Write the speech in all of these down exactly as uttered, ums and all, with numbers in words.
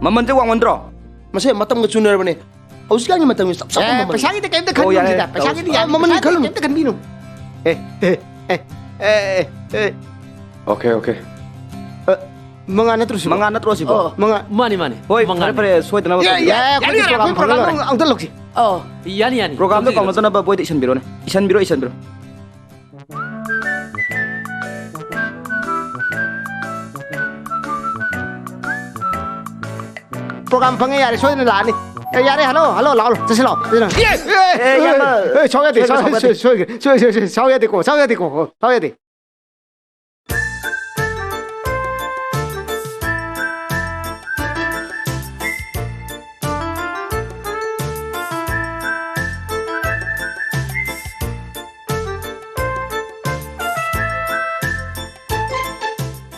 ꯃꯃꯜꯁꯦ ꯋꯥꯡꯃꯟꯗ꯭ꯔꯣ? ꯃꯁꯦ ꯃꯇꯝꯒ ꯆꯨꯅꯔꯕꯅꯦ꯫ ꯍꯧꯖꯤꯛꯀꯥꯟꯒꯤ ꯃꯇꯝꯒꯤ ꯆꯞ ꯆꯥꯕ ꯑꯦ, ꯃꯃꯜ꯫ ꯄꯩꯁꯥꯒꯤꯗꯤ ꯀꯩꯝꯇ ꯑꯣ, ꯌꯥꯔꯦ, ꯈꯟꯒꯅꯨꯁꯤꯗ, ꯇꯧꯔꯁꯤ꯫ ꯄꯩꯁꯥꯒꯤꯗꯤ ꯑ, ꯌꯥꯅꯤ, ꯃꯃꯜꯒꯤ ꯄꯩꯁꯥꯒꯤꯗꯤ ꯈꯜꯂꯨꯅꯨ꯫ ꯀꯩꯝꯇ ꯈꯟꯕꯤꯅꯨ꯫ ꯑꯦ, ꯑꯦ, ꯑꯦ, ꯑꯦ, ꯑꯦ꯫ Okay, okay. ꯑ, ꯃꯉꯥ ꯅꯠꯇ꯭ꯔꯣ ꯁꯤꯕꯣ? ꯃꯉꯥ ꯅꯠꯇ꯭ꯔꯣ ꯁꯤꯕꯣ? ꯑꯣ, ꯃꯉꯥ꯫ ꯃꯥꯅꯤ, ꯃꯥꯅꯤ, ꯑꯣ, ꯃꯉꯥꯅꯤ꯫ ꯐꯔꯦ, ꯐꯔꯦ, ꯁꯣꯏꯗꯅꯕ ꯌꯥ, ꯇꯧꯕꯤꯔꯣ꯫ ꯌꯥ, ꯌꯥ, ꯑꯩꯈꯣꯏꯒꯤ ꯌꯥꯅꯤ, ꯄ꯭ꯔꯣꯒ꯭ꯔꯥꯝ ꯑꯩꯈꯣꯏ ꯄ꯭ꯔꯣꯒ꯭ꯔꯥꯝ ꯐꯪꯅꯕ꯫ ꯑꯃꯨꯛ ꯑꯝꯇ ꯂꯧꯁꯤ꯫ ꯑꯣ, ꯌꯥꯅꯤ, ꯌꯥꯅꯤ꯫ ꯄ꯭ꯔꯣꯒ꯭ꯔꯥꯝꯗꯣ ꯇꯧꯕꯤꯔꯣ꯫ ꯀꯥꯎꯅꯗꯅꯕ ꯕꯣꯏꯗ ꯏꯁꯤꯟꯕꯤꯔꯣꯅꯦ꯫ ꯏꯁꯤꯟꯕꯤꯔꯣ, ꯏꯁꯤꯟꯕꯤꯔꯣ꯫ ꯄ꯭ꯔꯣꯒ꯭ꯔꯥꯝ ꯐꯪꯉꯦ, ꯌꯥꯔꯦ, ꯁꯣꯏꯗꯅ ꯂꯥꯛꯑꯅꯤ꯫ ꯑꯦ, ꯌꯥꯔꯦ, ꯍꯜꯂꯣ, ꯍꯜꯂꯣ, ꯂꯥꯛꯑꯣ, ꯆꯠꯁꯤ ꯂꯥꯛꯑꯣ, ꯆꯠꯁꯤ ꯂꯥꯛꯑꯣ꯫ ꯑꯦ, ꯏꯌꯥꯝꯕ! ꯑꯦ, ꯁꯥꯎ ꯌꯥꯗꯦ, ꯁꯣꯏꯒ꯭ꯔꯦ, ꯁꯥꯎ ꯌꯥꯗꯦ꯫ ꯁꯣꯏꯒ꯭ꯔꯦ, ꯁꯣꯏꯒ꯭ꯔꯦ, ꯁꯣꯏꯒ꯭ꯔꯦ, ꯁꯣꯏꯒ꯭ꯔꯦ, ꯁꯣꯏꯒ꯭ꯔꯦ, ꯁꯥꯎ ꯌꯥꯗꯦꯀꯣ, ꯁꯥꯎ ꯌꯥꯗꯦ꯫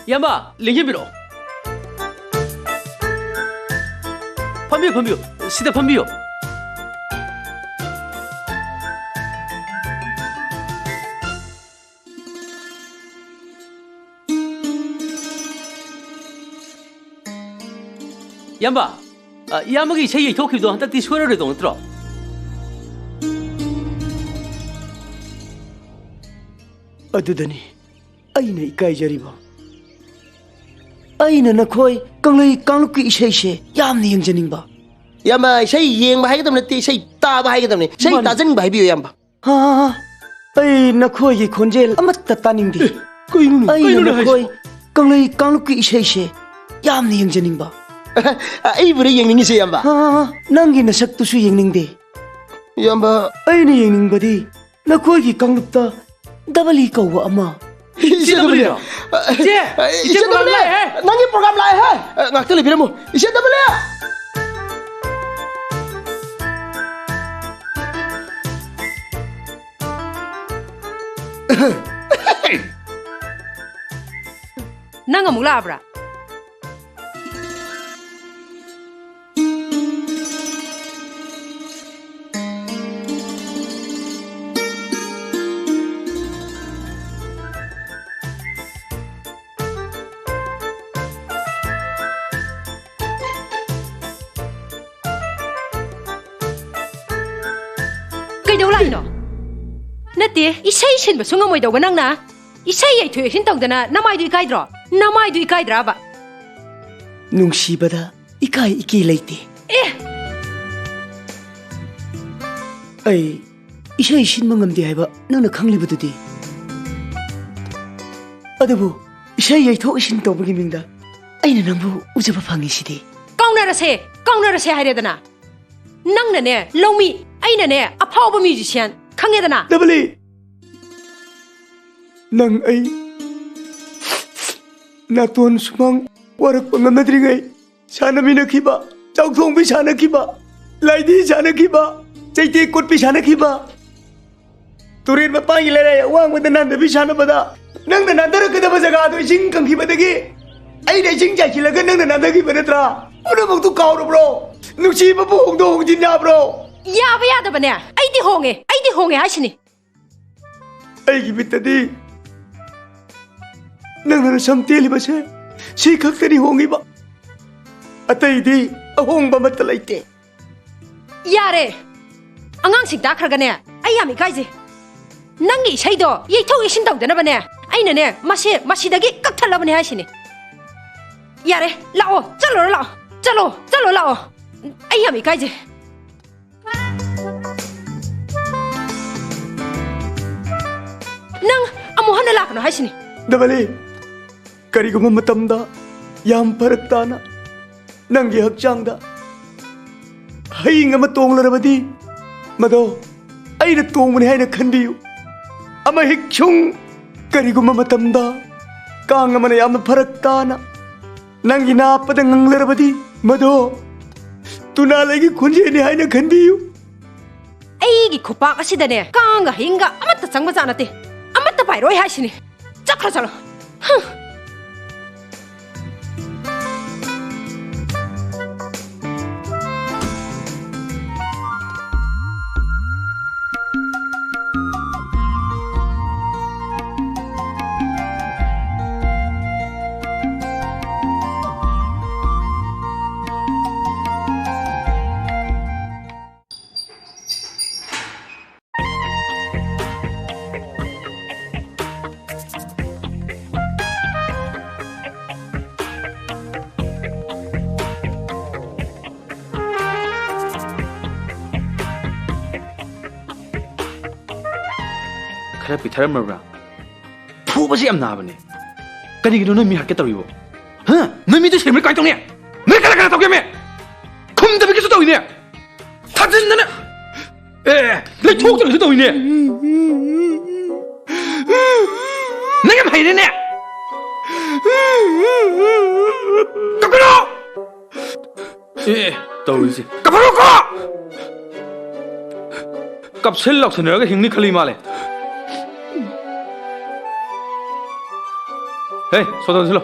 ꯏꯌꯥꯝꯕ, ꯂꯦꯡꯖꯟꯕꯤꯔꯛꯑꯣ꯫ ꯐꯝꯕꯤꯌꯨ, ꯐꯝꯕꯤꯌꯨ꯫ ꯁꯤꯗ ꯐꯝꯕꯤꯌꯨ꯫ ꯏꯌꯥꯝꯕ, ꯑ, ꯏꯌꯥꯝꯕꯒꯤ ꯏꯁꯩ ꯌꯩꯊꯣꯛꯈꯤꯕꯗꯣ ꯍꯟꯗꯛꯇꯤ ꯁꯣꯏꯔꯔꯣꯏꯗꯧ ꯅꯠꯇ꯭ꯔꯣ? ꯑꯗꯨꯗꯅꯤ ꯑꯩꯅ ꯏꯀꯥꯏꯖꯔꯤꯕ꯫ ꯑꯩꯅ ꯅꯈꯣꯏ ꯀꯪꯂꯩ ꯀꯥꯡꯂꯨꯞꯀꯤ ꯏꯁꯩꯁꯦ ꯌꯥꯝꯅ ꯌꯦꯡꯖꯅꯤꯡꯕ꯫ ꯏꯌꯥꯝꯕ, ꯏꯁꯩ ꯌꯦꯡꯕ ꯍꯥꯏꯒꯗꯕ ꯅꯠꯇꯦ, ꯏꯁꯩ ꯇꯥꯕ ꯍꯥꯏꯒꯗꯕꯅꯤ꯫ ꯏꯁꯩ ꯃꯥꯅꯤ꯫ ꯇꯥꯖꯅꯤꯡꯕ ꯍꯥꯏꯕꯤꯌꯨ, ꯏꯌꯥꯝꯕ꯫ ꯍꯥ, ꯍꯥ, ꯍꯥ꯫ ꯑꯩ ꯅꯈꯣꯏꯒꯤ ꯈꯣꯟꯖꯦꯜ ꯑꯃꯠꯇ ꯇꯥꯅꯤꯡꯗꯦ꯫ ꯑꯦ, ꯀꯩꯅꯣꯅꯦ? ꯑꯩꯅ ꯀꯩꯅꯣꯅꯦ ꯅꯈꯣꯏ ꯍꯥꯏꯁꯤꯕꯣ? ꯀꯪꯂꯩ ꯀꯥꯡꯂꯨꯞꯀꯤ ꯏꯁꯩꯁꯦ ꯌꯥꯝꯅ ꯌꯦꯡꯖꯅꯤꯡꯕ꯫ ꯑꯩꯕꯨꯔ ꯌꯦꯡꯅꯤꯡꯉꯤꯁꯦ, ꯏꯌꯥꯝꯕ? ꯍꯥ, ꯍꯥ, ꯍꯥ꯫ ꯅꯪꯒꯤ ꯅꯁꯛꯇꯨꯁꯨ ꯌꯦꯡꯅꯤꯡꯗꯦ꯫ ꯏꯌꯥꯝꯕ꯫ ꯑꯩꯅ ꯌꯦꯡꯅꯤꯡꯕꯗꯤ ꯅꯈꯣꯏꯒꯤ ꯀꯥꯡꯂꯨꯞꯇ ꯗꯕꯂꯤ ꯀꯧꯕ ꯑꯃ꯫ ꯏꯆꯦ ꯗꯕꯂꯤ꯫ ꯗꯕꯂꯤꯔꯣ? ꯏꯆꯦ, ꯏꯆꯦ ꯏꯆꯦ ꯗꯕꯂꯤ꯫ ꯄ꯭ꯔꯣꯒ꯭ꯔꯥꯝ ꯂꯥꯛꯑꯦꯍꯦ꯫ ꯅꯪꯒꯤ ꯄ꯭ꯔꯣꯒ꯭ꯔꯥꯝ ꯂꯥꯛꯑꯦꯍꯦ꯫ ꯉꯥꯛꯇ ꯂꯩꯕꯤꯔꯝꯃꯨ꯫ ꯏꯆꯦ ꯗꯕꯂꯤ꯫ ꯅꯪ ꯑꯃꯨꯛ ꯂꯥꯛꯑꯕ꯭ꯔꯥ? ꯀꯩꯗꯧ ꯂꯥꯛꯏꯅꯣ? ꯅꯠꯇꯦ, ꯏꯁꯩ ꯁꯤꯟꯕꯁꯨ ꯉꯝꯃꯣꯏꯗꯧꯕ ꯅꯪꯅ ꯏꯁꯩ ꯌꯩꯊꯣꯛ ꯌꯩꯁꯤꯟ ꯇꯧꯗꯅ ꯅꯃꯥꯏꯗꯨ ꯏꯀꯥꯏꯗ꯭ꯔꯣ? ꯅꯃꯥꯏꯗꯨ ꯏꯀꯥꯏꯗ꯭ꯔꯥꯕ? ꯅꯨꯡꯁꯤꯕꯗ ꯏꯀꯥꯏ ꯏꯀꯤ ꯂꯩꯇꯦ꯫ ꯑꯦ! ꯑꯩ ꯏꯁꯩ ꯁꯤꯟꯕ ꯉꯝꯗꯦ ꯍꯥꯏꯕ ꯅꯪꯅ ꯈꯪꯂꯤꯕꯗꯨꯗꯤ꯫ ꯑꯗꯨꯕꯨ ꯏꯁꯩ ꯌꯩꯊꯣꯛ ꯌꯩꯁꯤꯟ ꯇꯧꯕꯒꯤ ꯃꯤꯡꯗ ꯑꯩꯅ ꯅꯪꯕꯨ ꯎꯖꯕ ꯐꯪꯉꯤꯁꯤꯗꯤ꯫ ꯀꯥꯎꯅꯔꯁꯦ, ꯀꯥꯎꯅꯔꯁꯦ ꯍꯥꯏꯔꯦꯗꯅ꯫ ꯅꯪꯅꯅꯦ ꯂꯧꯃꯤ, ꯑꯩꯅꯅꯦ ꯑꯐꯥꯎꯕ musician, ꯈꯪꯉꯦꯗꯅ? ꯗꯕꯂꯤ, ꯅꯪ ꯑꯩ ꯅꯥꯇꯣꯟ ꯁꯨꯃꯥꯡ ꯋꯥꯔꯛꯄ ꯉꯝꯅꯗ꯭ꯔꯤꯉꯩ ꯁꯥꯟꯅꯃꯤꯟꯅꯈꯤꯕ, ꯆꯥꯎꯊꯣꯡꯕꯤ ꯁꯥꯟꯅꯈꯤꯕ, ꯂꯥꯏꯙꯤ ꯁꯥꯟꯅꯈꯤꯕ, ꯆꯩꯇꯦꯛ ꯀꯣꯠꯄꯤ ꯁꯥꯟꯅꯈꯤꯕ, ꯇꯨꯔꯦꯟ ꯃꯄꯥꯟꯒꯤ ꯂꯩꯔꯥꯏ ꯑꯋꯥꯡꯕꯗ ꯅꯥꯟꯊꯕꯤ ꯁꯥꯟꯅꯕꯗ ꯅꯪꯅ ꯅꯥꯟꯊꯔꯛꯀꯗꯕ ꯖꯒꯥꯗꯣ ꯏꯁꯤꯡ ꯀꯪꯈꯤꯕꯗꯒꯤ ꯑꯩꯅ ꯏꯁꯤꯡ ꯆꯥꯏꯁꯤꯜꯂꯒ ꯅꯪꯅ ꯅꯥꯟꯊꯈꯤꯕ ꯅꯠꯇ꯭ꯔꯥ? ꯄꯨꯝꯅꯃꯛꯇꯨ ꯀꯥꯎꯔꯕ꯭ꯔꯣ? ꯅꯨꯡꯁꯤꯕꯕꯨ ꯍꯣꯡꯗꯣꯛ ꯍꯣꯡꯖꯤꯟ ꯌꯥꯕ꯭ꯔꯣ? ꯌꯥꯕ ꯌꯥꯗꯕꯅꯦ꯫ ꯑꯩꯗꯤ ꯍꯣꯡꯉꯦ, ꯑꯩꯗꯤ ꯍꯣꯡꯉꯦ ꯍꯥꯏꯁꯤꯅꯤ꯫ ꯑꯩꯒꯤ ꯃꯤꯠꯇꯗꯤ ꯅꯪꯅ ꯅꯁꯝ ꯇꯦꯜꯂꯤꯕꯁꯦ ꯁꯤ ꯈꯛꯇꯅꯤ ꯍꯣꯡꯉꯤꯕ, ꯑꯇꯩꯗꯤ ꯑꯍꯣꯡꯕ ꯑꯃꯠꯇ ꯂꯩꯇꯦ꯫ ꯌꯥꯔꯦ! ꯑꯉꯥꯡꯁꯤꯡ ꯇꯥꯈ꯭ꯔꯒꯅꯦ ꯑꯩ ꯌꯥꯝ ꯏꯀꯥꯏꯖꯩ꯫ ꯅꯪꯒꯤ ꯏꯁꯩꯗꯣ ꯌꯩꯊꯣꯛ ꯌꯩꯁꯤꯟ ꯇꯧꯗꯅꯕꯅꯦ ꯑꯩꯅꯅꯦ ꯃꯁꯦ ꯃꯁꯤꯗꯒꯤ ꯀꯛꯊꯠꯂꯕꯅꯦ ꯍꯥꯏꯁꯤꯅꯤ꯫ ꯌꯥꯔꯦ, ꯂꯥꯛꯑꯣ, ꯆꯠꯂꯨꯔꯣ ꯂꯥꯛꯑꯣ, ꯆꯠꯂꯣ, ꯆꯠꯂꯣ ꯂꯥꯛꯑꯣ꯫ ꯑꯩ ꯌꯥꯝ ꯏꯀꯥꯏꯖꯩ꯫ ꯅꯪ ꯑꯃꯨꯛ ꯍꯟꯅ ꯂꯥꯛꯀꯅꯣ ꯍꯥꯏꯁꯤꯅꯤ꯫ ꯗꯕꯂꯤ, ꯀꯔꯤꯒꯨꯝꯕ ꯃꯇꯝꯗ ꯌꯥꯝ ꯐꯔꯛ ꯇꯥꯅ ꯅꯪꯒꯤ ꯍꯛꯆꯥꯡꯗ ꯍꯌꯤꯡ ꯑꯃ ꯇꯣꯡꯂꯔꯕꯗꯤ, ꯃꯗꯣ ꯑꯩꯅ ꯇꯣꯡꯕꯅꯤ ꯍꯥꯏꯅ ꯈꯟꯕꯤꯌꯨ꯫ ꯑꯃ ꯍꯤꯛ ꯁꯨꯡ ꯀꯔꯤꯒꯨꯝꯕ ꯃꯇꯝꯗ ꯀꯥꯡ ꯑꯃꯅ ꯌꯥꯝꯅ ꯐꯔꯛ ꯇꯥꯅ ꯅꯪꯒꯤ ꯅꯥꯞꯄꯗ ꯉꯪꯂꯔꯕꯗꯤ, ꯃꯗꯣ ꯇꯨꯅꯥꯂꯩꯒꯤ ꯈꯣꯟꯖꯦꯜꯅꯤ ꯍꯥꯏꯅ ꯈꯟꯕꯤꯌꯨ꯫ ꯑꯩꯒꯤ ꯈꯨꯄꯥꯛ ꯑꯁꯤꯗꯅꯦ ꯀꯥꯡꯒ ꯍꯌꯤꯡꯒ ꯑꯃꯠꯇ ꯆꯪꯕꯖꯥꯠ ꯅꯠꯇꯦ꯫ ꯑꯃꯠꯇ ꯄꯥꯏꯔꯣꯏ ꯍꯥꯏꯁꯤꯅꯤ꯫ ꯆꯠꯈ꯭ꯔꯣ, ꯆꯠꯂꯣ꯫ ꯍꯨꯝ꯫ ꯈꯔ ꯄꯤꯊꯔꯝꯃꯕ꯭ꯔꯥ? ꯐꯨꯕꯁꯤ ꯌꯥꯝ ꯅꯥꯕꯅꯦ꯫ ꯀꯔꯤꯒꯤꯅꯣ ꯅꯣꯏ ꯃꯤ ꯍꯥꯠꯀꯦ ꯇꯧꯔꯤꯕꯣ? ꯍꯥ? ꯅꯣꯏ ꯃꯤꯗꯨ ꯁꯦꯝꯕ ꯀꯥꯏ ꯇꯧꯅꯤ? ꯅꯣꯏ ꯀꯅꯥ ꯀꯅꯥ ꯇꯧꯒꯦꯃꯦ? ꯈꯨꯝꯗꯕꯒꯤꯁꯨ ꯇꯧꯏꯅꯦ꯫ ꯊꯥꯖꯤꯟꯗꯅ꯫ ꯑꯦ, ꯂꯩꯊꯣꯛꯇꯅꯁꯨ ꯇꯧꯏꯅꯦ꯫ ꯅꯪ ꯌꯥꯝ ꯍꯩꯔꯦꯅꯦ꯫ ꯀꯞꯀꯅꯣ! ꯑꯦ, ꯇꯧꯔꯤꯁꯦ꯫ ꯀꯞꯍꯜꯂꯨꯀꯣ! ꯀꯞꯁꯤꯜ ꯂꯥꯎꯁꯤꯟꯅꯔꯒ ꯍꯤꯡꯅꯤ ꯈꯜꯂꯤ ꯃꯥꯜꯂꯦ꯫ ꯍꯦ, ꯁꯣꯗꯥ ꯆꯠꯁꯤꯜꯂꯣ꯫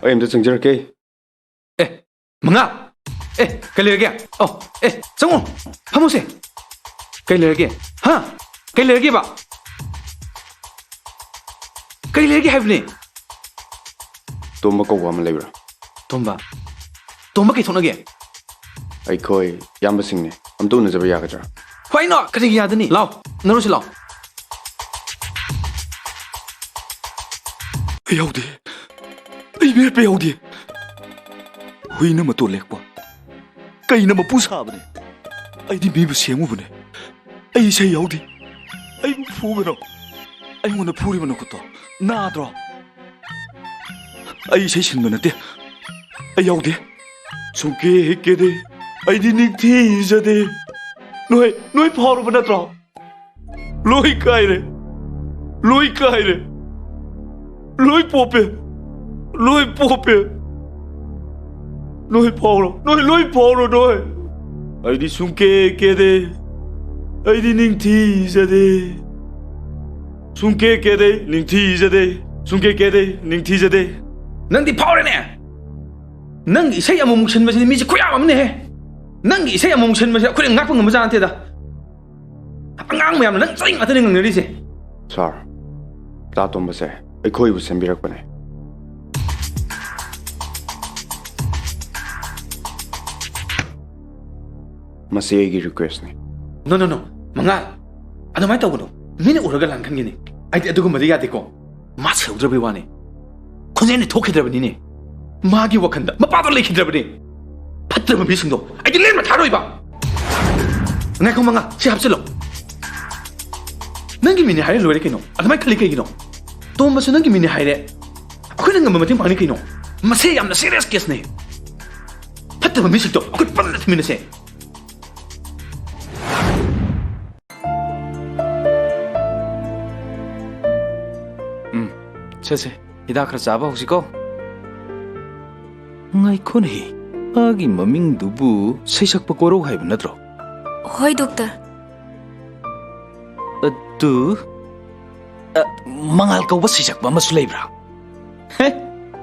ꯑꯩ ꯑꯝꯇ ꯆꯪꯖꯔꯛꯀꯦ꯫ ꯑꯦ, ꯃꯉꯥ꯫ ꯑꯦ, ꯀꯩ ꯂꯩꯔꯒꯦ? ꯑꯣ, ꯑꯦ, ꯆꯪꯉꯣ꯫ ꯐꯝꯃꯣꯁꯦ꯫ ꯀꯩ ꯂꯩꯔꯒꯦ? ꯍꯥ? ꯀꯩ ꯂꯩꯔꯒꯦꯕ? ꯀꯩ ꯂꯩꯔꯒꯦ ꯍꯥꯏꯕꯅꯦ? ꯇꯣꯝꯕ ꯀꯧꯕ ꯑꯃ ꯂꯩꯕ꯭ꯔꯥ? ꯇꯣꯝꯕ? ꯇꯣꯝꯕ ꯀꯩ ꯊꯣꯛꯅꯒꯦ? ꯑꯩꯈꯣꯏ ꯏꯌꯥꯝꯕꯁꯤꯡꯅꯦ꯫ ꯑꯝꯇ ꯎꯅꯖꯕ ꯌꯥꯒꯗ꯭ꯔꯥ? ꯍꯣꯏꯅꯣ, ꯀꯔꯤꯒꯤ ꯌꯥꯗꯅꯤ? ꯂꯥꯎ, ꯎꯅꯔꯨꯁꯤ ꯂꯥꯎ꯫ ꯑꯩ ꯌꯥꯎꯗꯦ꯫ ꯑꯩ ꯃꯤꯔꯦꯞꯄ ꯌꯥꯎꯗꯦ꯫ ꯍꯨꯏꯅ ꯃꯇꯣꯟ ꯂꯦꯛꯄ, ꯀꯩꯅ ꯃꯄꯨ ꯁꯥꯕꯅꯦ꯫ ꯑꯩꯗꯤ ꯃꯤꯕꯨ ꯁꯦꯝꯃꯨꯕꯅꯦ꯫ ꯑꯩ ꯏꯁꯩ ꯌꯥꯎꯗꯦ꯫ ꯑꯩꯕꯨ ꯐꯨꯒꯅꯣ꯫ ꯑꯩꯉꯣꯟꯗ ꯐꯨꯔꯤꯕ ꯅꯈꯨꯠꯇꯣ ꯅꯥꯗ꯭ꯔꯣ? ꯑꯩ ꯏꯁꯩ ꯁꯤꯟꯕ ꯅꯠꯇꯦ꯫ ꯑꯩ ꯌꯥꯎꯗꯦ꯫ ꯁꯨꯡꯀꯦ ꯍꯦꯛ ꯀꯦꯗꯦ꯫ ꯑꯩꯗꯤ ꯅꯤꯡꯊꯤꯖꯗꯦ꯫ ꯅꯣꯏ, ꯅꯣꯏ ꯐꯥꯎꯔꯕ ꯅꯠꯇ꯭ꯔꯣ? ꯂꯣꯏ ꯀꯥꯏꯔꯦ꯫ ꯂꯣꯏ ꯀꯥꯏꯔꯦ꯫ ꯂꯣꯏ ꯄꯣꯞꯄꯦ꯫ ꯂꯣꯏ ꯄꯣꯞꯄꯦ꯫ ꯂꯣꯏ ꯐꯥꯎꯔꯣ꯫ ꯅꯣꯏ ꯂꯣꯏ ꯐꯥꯎꯔꯣ ꯅꯣꯏ꯫ ꯑꯩꯗꯤ ꯁꯨꯡꯀꯦ ꯀꯦꯗꯦ꯫ ꯑꯩꯗꯤ ꯅꯤꯡꯊꯤꯖꯗꯦ꯫ ꯁꯨꯡꯀꯦ ꯀꯦꯗꯦ, ꯅꯤꯡꯊꯤꯖꯗꯦ꯫ ꯁꯨꯡꯀꯦ ꯀꯦꯗꯦ, ꯅꯤꯡꯊꯤꯖꯗꯦ꯫ ꯅꯪꯗꯤ ꯐꯥꯎꯔꯦꯅꯦ꯫ ꯅꯪꯒꯤ ꯏꯁꯩ ꯑꯃꯨꯛꯃꯨꯛ ꯁꯤꯟꯕꯁꯤꯗꯤ ꯃꯤꯁꯦ ꯈꯨꯌꯥꯝ ꯑꯃꯅꯦꯍꯦ꯫ ꯅꯪꯒꯤ ꯏꯁꯩ ꯑꯃꯨꯛꯃꯨꯛ ꯁꯤꯟꯕꯁꯦ ꯑꯩꯈꯣꯏꯅ ꯉꯥꯛꯄ ꯉꯝꯕꯖꯥꯠ ꯅꯠꯇꯦꯗ꯫ ꯑꯉꯥꯡ ꯃꯌꯥꯝꯅ ꯅꯪ ꯆꯩ ꯉꯥꯛꯇꯅꯦ ꯉꯪꯅꯔꯤꯁꯦ꯫ ꯁꯥꯔ, ꯇꯥ ꯇꯣꯝꯕꯁꯦ ꯑꯩꯈꯣꯏꯕꯨ ꯁꯦꯝꯕꯤꯔꯛꯄꯅꯦ꯫ ꯃꯁꯤ ꯑꯩꯒꯤ ꯔꯤꯀ꯭ꯋꯦꯁꯅꯤ꯫ ꯅꯣ ꯅꯣ ꯅꯣ, ꯃꯉꯥꯜ, ꯑꯗꯨꯃꯥꯏꯅ ꯇꯧꯒꯅꯨ꯫ ꯃꯤꯅ ꯎꯔꯒ ꯂꯥꯟ ꯈꯟꯒꯅꯤ꯫ ꯑꯩꯗꯤ ꯑꯗꯨꯒꯨꯝꯕꯗꯤ ꯌꯥꯗꯦꯀꯣ꯫ ꯃꯥ ꯁꯦꯜꯍꯧꯗ꯭ꯔꯕꯩ ꯋꯥꯅꯤ꯫ ꯈꯣꯟꯖꯦꯜꯗꯤ ꯊꯣꯛꯈꯤꯗ꯭ꯔꯕꯅꯤꯅꯦ꯫ ꯃꯥꯒꯤ ꯋꯥꯈꯜꯗ ꯃꯄꯥꯗꯣ ꯂꯩꯈꯤꯗ꯭ꯔꯕꯅꯤ꯫ ꯐꯠꯇ꯭ꯔꯕ ꯃꯤꯁꯤꯡꯗꯣ ꯑꯩꯗꯤ ꯂꯦꯝꯅ ꯊꯥꯔꯣꯏꯕ꯫ ꯉꯥꯏꯈꯣ ꯃꯉꯥꯜ, ꯁꯤ ꯍꯥꯞꯆꯤꯜꯂꯣ꯫ ꯅꯪꯒꯤ ꯃꯤꯅꯤ ꯍꯥꯏꯔ ꯂꯣꯏꯔꯦ ꯀꯩꯅꯣ꯫ ꯑꯗꯨꯃꯥꯏꯅ ꯈꯜꯂꯤ ꯀꯩꯒꯤꯅꯣ? ꯇꯣꯝꯕꯁꯨ ꯅꯪꯒꯤ ꯃꯤꯅꯤ ꯍꯥꯏꯔꯦ꯫ ꯑꯩꯈꯣꯏꯅ ꯉꯝꯕ ꯃꯇꯦꯡ ꯄꯥꯡꯅꯤ ꯀꯩꯅꯣ꯫ ꯃꯁꯤ ꯌꯥꯝꯅ ꯁꯤꯔꯤꯌꯁ ꯀꯦꯁꯅꯦ꯫ ꯐꯠꯇꯕ ꯃꯤꯁꯤꯡꯗꯣ ꯑꯩꯈꯣꯏ ꯄꯨꯟꯅ ꯊꯤꯃꯤꯟꯅꯁꯦ꯫ ꯎꯝ, ꯁꯦ, ꯁꯦ, ꯍꯤꯗꯥꯛ ꯈꯔ ꯆꯥꯕ ꯍꯧꯁꯤꯀꯣ꯫ ꯉꯥꯏꯈꯣꯅꯦꯍꯦ, ꯃꯥꯒꯤ ꯃꯃꯤꯡꯗꯨꯕꯨ ꯁꯩꯁꯛꯄ ꯀꯣꯔꯧ ꯍꯥꯏꯕ ꯅꯠꯇ꯭ꯔꯣ? ꯍꯣꯏ, ꯗꯣꯛꯇꯔ꯫ ꯑꯗꯨ, ꯑ, ꯃꯉꯥꯜ ꯀꯧꯕ ꯁꯩꯁꯛꯄ ꯑꯃꯁꯨ ꯂꯩꯕ꯭ꯔꯥ? ꯍꯦ,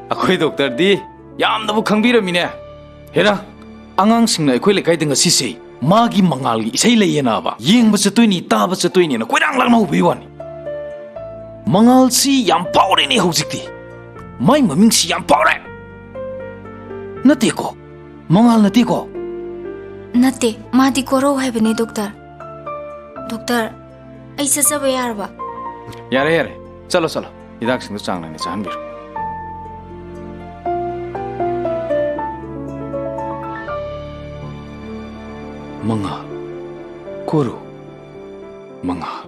ꯑꯩꯈꯣꯏ ꯗꯣꯛꯇꯔꯗꯤ ꯌꯥꯝꯅꯕꯨ ꯈꯪꯕꯤꯔꯝꯃꯤꯅꯦ꯫ ꯍꯦꯔꯥ, ꯑꯉꯥꯡꯁꯤꯡꯅ ꯑꯩꯈꯣꯏ ꯂꯩꯀꯥꯏꯗ ꯉꯁꯤꯁꯦ ꯃꯥꯒꯤ ꯃꯉꯥꯜꯒꯤ ꯏꯁꯩ ꯂꯩꯌꯦꯅꯕ ꯌꯦꯡꯕ ꯆꯠꯇꯣꯏꯅꯤ, ꯇꯥꯕ ꯆꯠꯇꯣꯏꯅꯦꯅ ꯀꯣꯏꯔꯥꯡ ꯂꯥꯡꯅꯍꯧꯕꯩ ꯋꯥꯅꯤ꯫ ꯃꯉꯥꯜꯁꯤ ꯌꯥꯝ ꯐꯥꯎꯔꯦꯅꯦ ꯍꯧꯖꯤꯛꯇꯤ꯫ ꯃꯥꯏ ꯃꯃꯤꯡꯁꯤ ꯌꯥꯝ ꯐꯥꯎꯔꯦ꯫ ꯅꯠꯇꯦꯀꯣ? ꯃꯉꯥꯜ ꯅꯠꯇꯦꯀꯣ? ꯅꯠꯇꯦ, ꯃꯥꯗꯤ ꯀꯣꯔꯧ ꯍꯥꯏꯕꯅꯦ, ꯗꯣꯛꯇꯔ꯫ ꯗꯣꯛꯇꯔ, ꯑꯩ ꯆꯠꯆꯕ ꯌꯥꯔꯕ? ꯌꯥꯔꯦ, ꯌꯥꯔꯦ꯫ ꯆꯠꯂꯣ, ꯆꯠꯂꯣ꯫ ꯍꯤꯗꯥꯛꯁꯤꯡꯗꯣ ꯆꯥꯡ ꯅꯥꯏꯅ ꯆꯥꯍꯟꯕꯤꯔꯣ꯫ ꯃꯉꯥꯜ꯫ ꯀꯣꯔꯧ꯫ ꯃꯉꯥꯜ꯫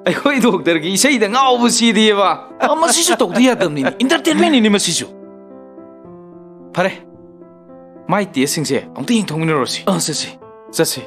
ꯑꯩꯈꯣꯏ ꯗꯣꯛꯇꯔꯒꯤ ꯏꯁꯩꯗ ꯉꯥꯎꯕꯁꯤꯗꯤꯕ꯫ ꯑ, ꯃꯁꯤꯁꯨ ꯇꯧꯗ ꯌꯥꯗꯕꯅꯤꯅꯦ꯫ ꯏꯟꯇꯔꯇꯦꯟꯃꯦꯟꯅꯤꯅꯦ ꯃꯁꯤꯁꯨ꯫ ꯐꯔꯦ꯫ ꯃꯥꯏ ꯇꯦꯁꯁꯤꯡꯁꯦ ꯑꯃꯨꯛꯇ ꯌꯦꯡꯊꯣꯛꯃꯤꯟꯅꯔꯨꯔꯁꯤ꯫ ꯑ, ꯆꯠꯁꯤ꯫ ꯆꯠꯁꯤ꯫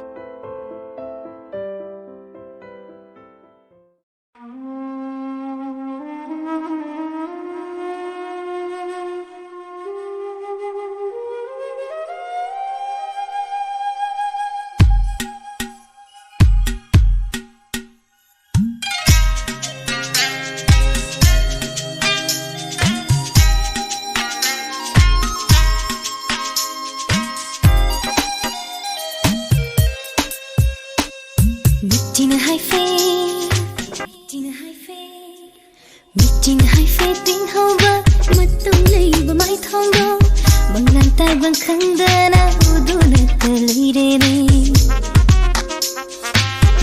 ꯃꯤꯠꯆꯤꯟ ꯍꯥꯏꯐꯦꯠ ꯃꯤꯠꯆꯤꯟ ꯍꯥꯏꯐꯦꯠ ꯇꯤꯡꯍꯧꯕ ꯃꯇꯧ ꯂꯩꯕ ꯃꯥꯏꯊꯣꯡꯗꯣ ꯃꯪꯂꯥꯟ ꯇꯥꯏꯕꯪ ꯈꯪꯗꯅ ꯎꯗꯨꯅꯇ ꯂꯩꯔꯦꯅꯦ꯫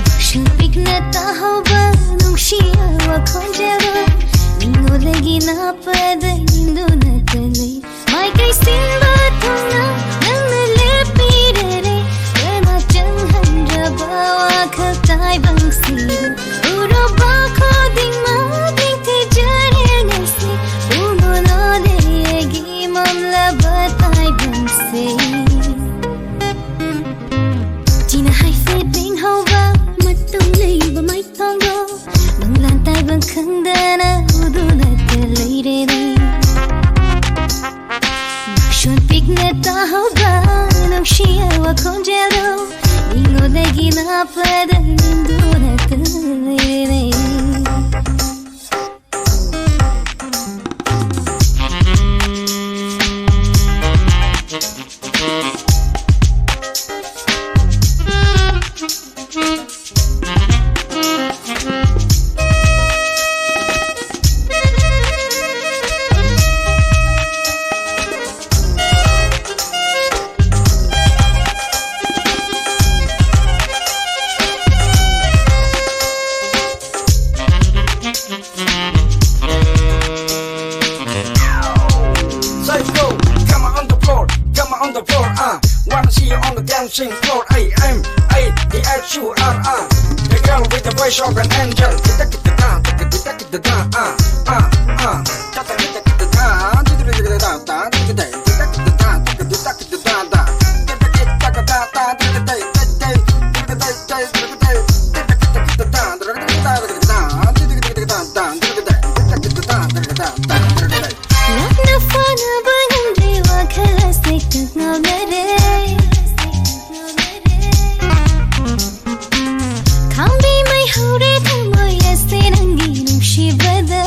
ꯃꯁꯨ ꯄꯤꯛꯅ ꯇꯥꯍꯧꯕ ꯅꯨꯡꯁꯤꯔꯕ ꯈꯣꯟꯖꯦꯜꯗꯣ ꯃꯤꯉꯣꯟꯗꯒꯤ ꯅꯥꯞꯄꯗ ꯏꯟꯗꯨꯅꯇ ꯂꯩ꯫ ꯃꯥꯏꯀꯩ ꯁꯤꯟꯕ ꯊꯨꯡꯅ ꯅꯪꯅ ꯂꯦꯞꯄꯤꯔꯦ꯫ ꯀꯅꯥ ꯆꯪꯍꯟꯗ꯭ꯔꯕ ꯋꯥꯈꯜ ꯇꯥꯏꯕꯪꯁꯤꯗ ꯎꯔꯨꯕ ꯈꯨꯗꯤꯡꯃꯛ ꯅꯤꯡꯊꯤꯖꯔꯦ ꯉꯁꯤ꯫ ꯄꯨꯡꯂꯣꯜ ꯂꯣꯜꯂꯦ ꯑꯩꯒꯤ ꯃꯝꯂꯕ ꯇꯥꯏꯕꯪꯁꯦ꯫ ꯆꯤꯟ ꯍꯥꯏꯐꯦꯠ ꯂꯦꯡꯍꯧꯕ ꯃꯇꯧ ꯂꯩꯕ ꯃꯥꯏꯊꯣꯡꯗꯣ ꯃꯪꯂꯥꯟ ꯇꯥꯏꯕꯪ ꯈꯪꯗꯅ ꯎꯗꯨꯅꯇ ꯂꯩꯔꯦꯅꯦ꯫ ꯃꯁꯨ ꯄꯤꯛꯅ ꯇꯥꯍꯧꯕ ꯅꯨꯡꯁꯤꯔꯕ ꯈꯣꯟꯖꯦꯜꯗꯣ ꯃꯤꯉꯣꯟꯗꯒꯤ ꯅꯥꯞꯄꯗ ꯏꯟꯗꯨꯅꯇ ꯂꯩꯔꯦꯅꯦ꯫ Say go, come on the floor, come on the floor, uh. Wanna see you on the dancing floor, A M A D H U R, uh. The girl with the voice of an angel. ꯂꯥꯞꯅ ꯐꯥꯅꯕ ꯉꯝꯗ꯭ꯔꯦ ꯋꯥꯈꯜ ꯑꯁꯦ ꯀꯛ ꯉꯥꯎꯅꯔꯦ꯫ ꯈꯥꯝꯕꯤ ꯃꯩ ꯍꯧꯔꯦ ꯊꯃꯣꯏ ꯑꯁꯦ ꯅꯪꯒꯤ ꯅꯨꯡꯁꯤꯕꯗ꯫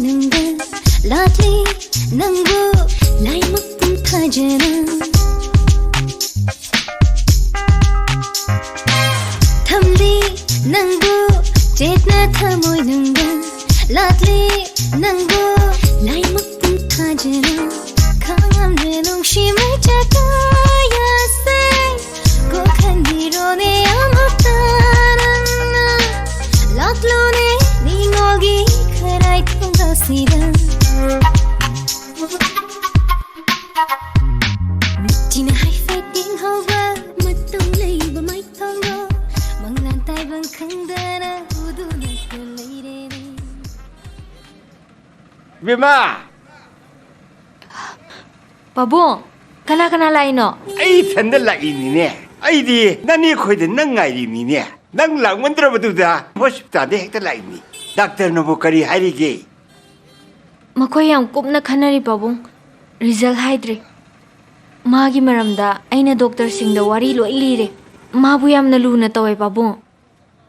ꯅꯪꯗ ꯂꯥꯠꯂꯤ ꯅꯪꯕꯨ ꯂꯥꯏꯃꯛ ꯄꯨꯝ ꯊꯥꯖꯅ꯫ ꯊꯝꯂꯤ ꯅꯪꯕꯨ ꯆꯦꯠꯅ ꯊꯃꯣꯏ ꯅꯨꯡꯗ ꯂꯥꯠꯂꯤ ꯅꯪꯕꯨ ꯂꯥꯏꯃꯛ ꯄꯨꯝ ꯊꯥꯖꯅ꯫ ꯈꯪꯉꯝꯗ꯭ꯔꯦ ꯅꯨꯡꯁꯤ ꯃꯩꯆꯥꯛ ꯀꯌꯥꯁꯦ ꯀꯣꯛꯍꯟꯕꯤꯔꯣꯅꯦ ꯑꯃꯨꯛꯇ ꯅꯪꯅ꯫ ꯂꯥꯛꯂꯣꯅꯦ ꯅꯤꯡꯉꯣꯜꯒꯤ ꯈꯔꯥꯏ ꯊꯣꯡꯖꯥꯎꯁꯤꯗ꯫ ꯅꯨꯡꯁꯤꯅ ꯍꯥꯏꯐꯦꯠ ꯌꯦꯡꯍꯧꯕ ꯃꯇꯝ ꯂꯩꯕ ꯃꯥꯏꯊꯣꯡꯗꯣ ꯃꯪꯂꯥꯟ ꯇꯥꯏꯕꯪ ꯈꯪꯗꯅ ꯎꯗꯨꯅ ꯂꯩꯔꯦꯅꯦ꯫ ꯕꯦꯝꯃ! ꯄꯥꯕꯨꯡ, ꯀꯅꯥ ꯀꯅꯥ ꯂꯥꯛꯏꯅꯣ? ꯑꯩ ꯏꯊꯟꯗ ꯂꯥꯛꯏꯅꯤꯅꯦ꯫ ꯑꯩꯗꯤ ꯅꯅꯦ ꯈꯣꯏꯗ ꯅꯪ ꯉꯥꯏꯔꯤꯅꯤꯅꯦ꯫ ꯅꯪ ꯂꯥꯛꯃꯟꯗ꯭ꯔꯕꯗꯨꯗ ꯍꯣꯁꯄꯤꯇꯥꯜꯗ ꯍꯦꯛꯇ ꯂꯥꯛꯏꯅꯤ꯫ ꯗꯥꯛꯇꯔꯅꯕꯨ ꯀꯔꯤ ꯍꯥꯏꯔꯤꯒꯦ? ꯃꯈꯣꯏ ꯌꯥꯝ ꯀꯨꯞꯅ ꯈꯟꯅꯔꯤ, ꯄꯥꯕꯨꯡ꯫ ꯔꯤꯖꯜ ꯍꯥꯏꯗ꯭ꯔꯤ꯫ ꯃꯥꯒꯤ ꯃꯔꯝꯗ ꯑꯩꯅ ꯗꯣꯛꯇꯔꯁꯤꯡꯗ ꯋꯥꯔꯤ ꯂꯣꯏ ꯂꯤꯔꯦ꯫ ꯃꯥꯕꯨ ꯌꯥꯝꯅ ꯂꯨꯅ ꯇꯧꯋꯦ, ꯄꯥꯕꯨꯡ꯫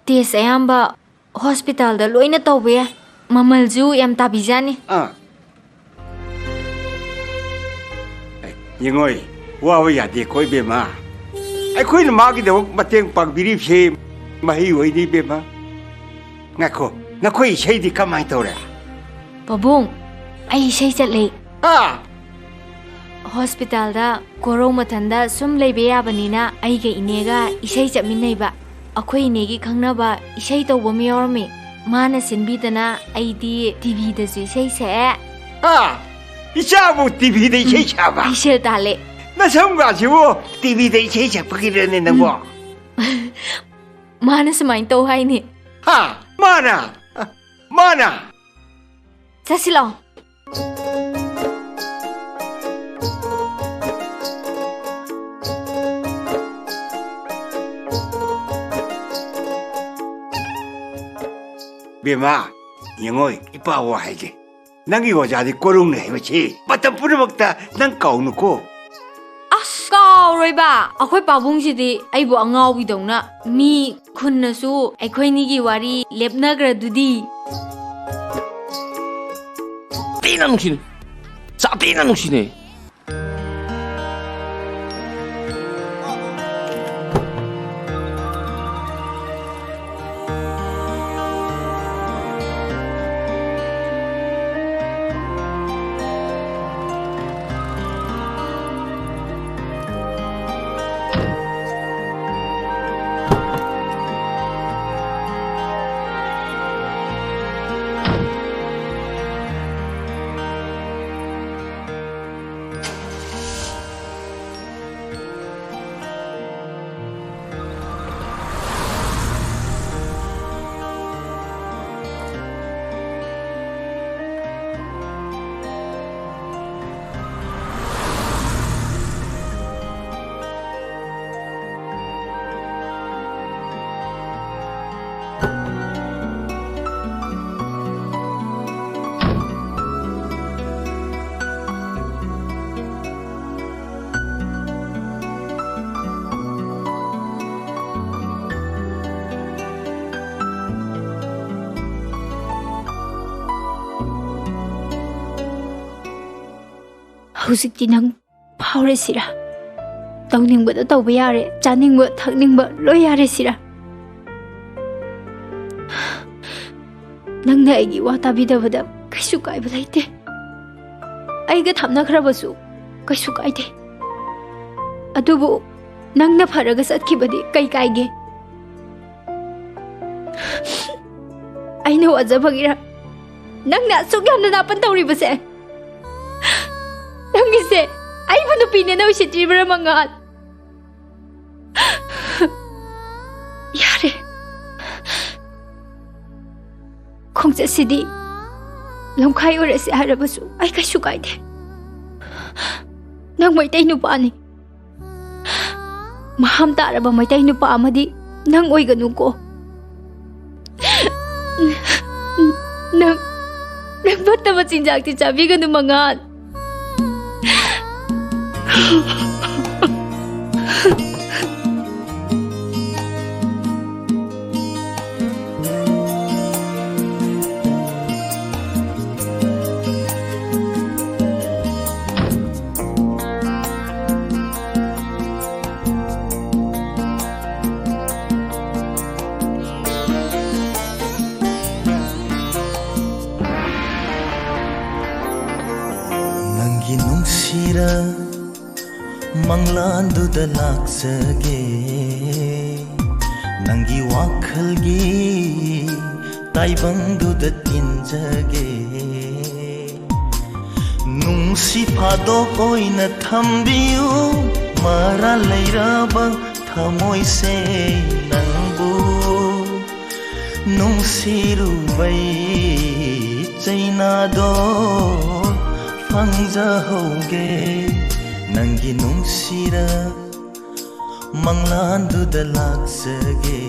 ꯇꯦꯁ ꯑꯌꯥꯝꯕ ꯍꯣꯁꯄꯤꯇꯥꯜꯗ ꯂꯣꯏꯅ ꯇꯧꯕ ꯌꯥꯏ꯫ ꯃꯃꯜꯁꯨ ꯌꯥꯝ ꯇꯥꯕꯤꯖꯥꯅꯤ꯫ ꯑꯥ꯫ ꯑꯦ, ꯌꯦꯡꯉꯣꯏ, ꯋꯥꯕ ꯌꯥꯗꯦꯀꯣ, ꯏꯕꯦꯝꯃ꯫ ꯑꯩꯈꯣꯏꯅ ꯃꯥꯒꯤꯗꯃꯛ ꯃꯇꯦꯡ ꯄꯥꯡꯕꯤꯔꯤꯕꯁꯦ ꯃꯍꯩ ꯑꯣꯏꯅꯤ, ꯏꯕꯦꯝꯃ꯫ ꯉꯥꯏꯈꯣ, ꯅꯈꯣꯏ ꯏꯁꯩꯗꯤ ꯀꯃꯥꯏꯅ ꯇꯧꯔꯦ? ꯄꯥꯕꯨꯡ, ꯑꯩ ꯏꯁꯩ ꯆꯠꯂꯦ꯫ ꯍꯥ? ꯍꯣꯁꯄꯤꯇꯥꯜꯗ ꯀꯣꯔꯧ ꯃꯊꯟꯗ ꯁꯨꯝ ꯂꯩꯕ ꯌꯥꯕꯅꯤꯅ ꯑꯩꯒ ꯏꯅꯦꯒ ꯏꯁꯩ ꯆꯠꯃꯤꯟꯅꯩꯕ꯫ ꯑꯩꯈꯣꯏ ꯏꯅꯦꯒꯤ ꯈꯪꯅꯕ ꯏꯁꯩ ꯇꯧꯕ ꯑꯃ ꯌꯥꯎꯔꯝꯃꯤ꯫ ꯃꯥꯅ ꯁꯤꯟꯕꯤꯗꯅ ꯑꯩꯗꯤ ꯇꯤꯚꯤꯗꯁꯨ ꯏꯁꯩ ꯁꯛꯑꯦ꯫ ꯍꯥ? ꯏꯆꯥꯕꯨ ꯇꯤꯚꯤꯗ ꯏꯁꯩ ꯁꯛꯑꯕ? ꯑꯩ ꯁꯦꯜ ꯇꯥꯜꯂꯦ꯫ ꯅꯁꯝꯒꯥꯁꯤꯕꯨ ꯇꯤꯚꯤꯗ ꯏꯁꯩ ꯁꯛꯄꯒꯤꯔꯅꯦ ꯅꯪꯕꯣ? ꯃꯥꯅ ꯁꯨꯃꯥꯏꯅ ꯇꯧ ꯍꯥꯏꯅꯤ꯫ ꯍꯥ? ꯃꯥꯅ? ꯃꯥꯅ? ꯆꯠꯁꯤ ꯂꯥꯛꯑꯣ꯫ ꯕꯦꯝꯃ, ꯌꯦꯡꯉꯣꯏ, ꯏꯄꯥ ꯋꯥ ꯍꯥꯏꯒꯦ꯫ ꯅꯪꯒꯤ ꯑꯣꯖꯥꯗꯤ ꯀꯣꯔꯧꯅꯦ ꯍꯥꯏꯕꯁꯤ ꯃꯇꯝ ꯄꯨꯝꯅꯃꯛꯇ ꯅꯪ ꯀꯥꯎꯅꯨꯀꯣ꯫ ꯑꯁ, ꯀꯥꯎꯔꯣꯏꯕ꯫ ꯑꯩꯈꯣꯏ ꯄꯥꯕꯨꯡꯁꯤꯗꯤ ꯑꯩꯕꯨ ꯑꯉꯥꯎꯕꯤꯗꯧꯅ ꯃꯤ ꯈꯨꯟꯅꯁꯨ ꯑꯩꯈꯣꯏꯅꯤꯒꯤ ꯋꯥꯔꯤ ꯂꯦꯞꯅꯈ꯭ꯔꯗꯨꯗꯤ꯫ ꯁꯥꯊꯤꯅ ꯅꯨꯡꯁꯤꯅꯩ꯫ ꯁꯥꯊꯤꯅ ꯅꯨꯡꯁꯤꯅꯩ꯫ ꯍꯧꯖꯤꯛꯇꯤ ꯅꯪ ꯐꯥꯎꯔꯦ ꯁꯤꯔꯥ? ꯇꯧꯅꯤꯡꯕꯗ ꯇꯧꯕ ꯌꯥꯔꯦ, ꯆꯥꯅꯤꯡꯕ ꯊꯛꯅꯤꯡꯕ ꯂꯣꯏ ꯌꯥꯔꯦ ꯁꯤꯔꯥ? ꯅꯪꯅ ꯑꯩꯒꯤ ꯋꯥ ꯇꯥꯕꯤꯗꯕꯗ ꯀꯩꯁꯨ ꯀꯥꯏꯕ ꯂꯩꯇꯦ꯫ ꯑꯩꯒ ꯊꯞꯅꯈ꯭ꯔꯕꯁꯨ ꯀꯩꯁꯨ ꯀꯥꯏꯗꯦ꯫ ꯑꯗꯨꯕꯨ ꯅꯪꯅ ꯐꯔꯒ ꯆꯠꯈꯤꯕꯗꯤ ꯀꯩ ꯀꯥꯏꯒꯦ? ꯑꯩꯅ ꯋꯥꯖꯕꯒꯤꯔ ꯅꯪꯅ ꯑꯁꯨꯛ ꯌꯥꯝꯅ ꯅꯥꯄꯟ ꯇꯧꯔꯤꯕꯁꯦ? ꯅꯪꯒꯤꯁꯦ ꯑꯩꯕꯨ ꯅꯨꯄꯤꯅꯦꯅ ꯎꯁꯤꯠꯇ꯭ꯔꯤꯕ꯭ꯔꯥ, ꯃꯉꯥꯜ? ꯌꯥꯔꯦ, ꯈꯣꯡꯆꯠꯁꯤꯗꯤ ꯂꯝꯈꯥꯏ ꯑꯣꯏꯔꯁꯤ ꯍꯥꯏꯔꯕꯁꯨ ꯑꯩ ꯀꯩꯁꯨ ꯀꯥꯏꯗꯦ꯫ ꯅꯪ ꯃꯩꯇꯩ ꯅꯨꯄꯥꯅꯤ꯫ ꯃꯍꯥꯝ ꯇꯥꯔꯕ ꯃꯩꯇꯩ ꯅꯨꯄꯥ ꯑꯃꯗꯤ ꯅꯪ ꯑꯣꯏꯒꯅꯨꯀꯣ꯫ ꯅꯪ, ꯅꯪ ꯐꯠꯇꯕ ꯆꯤꯟꯖꯥꯛꯇꯤ ꯆꯥꯕꯤꯒꯅꯨ, ꯃꯉꯥꯜ꯫ ꯅꯨꯡꯁꯤꯔ ꯃꯪꯂꯥꯟꯗꯨꯗ ꯂꯥꯛꯆꯒꯦ, ꯅꯪꯒꯤ ꯋꯥꯈꯜꯒꯤ ꯇꯥꯏꯕꯪꯗꯨꯗ ꯇꯤꯟꯖꯒꯦ꯫ ꯅꯨꯡꯁꯤ ꯐꯥꯗꯣꯛ ꯑꯣꯏꯅ ꯊꯝꯕꯤꯌꯨ, ꯃꯔꯥꯜ ꯂꯩꯔꯕ ꯊꯃꯣꯏꯁꯦ ꯅꯪꯕꯨ ꯅꯨꯡꯁꯤꯔꯨꯕꯩ ꯆꯩꯅꯥꯗꯣ ꯐꯪꯖꯍꯧꯒꯦ꯫ ꯅꯪꯒꯤ ꯅꯨꯡꯁꯤꯔ ꯃꯪꯂꯥꯟꯗꯨꯗ ꯂꯥꯛꯆꯒꯦ꯫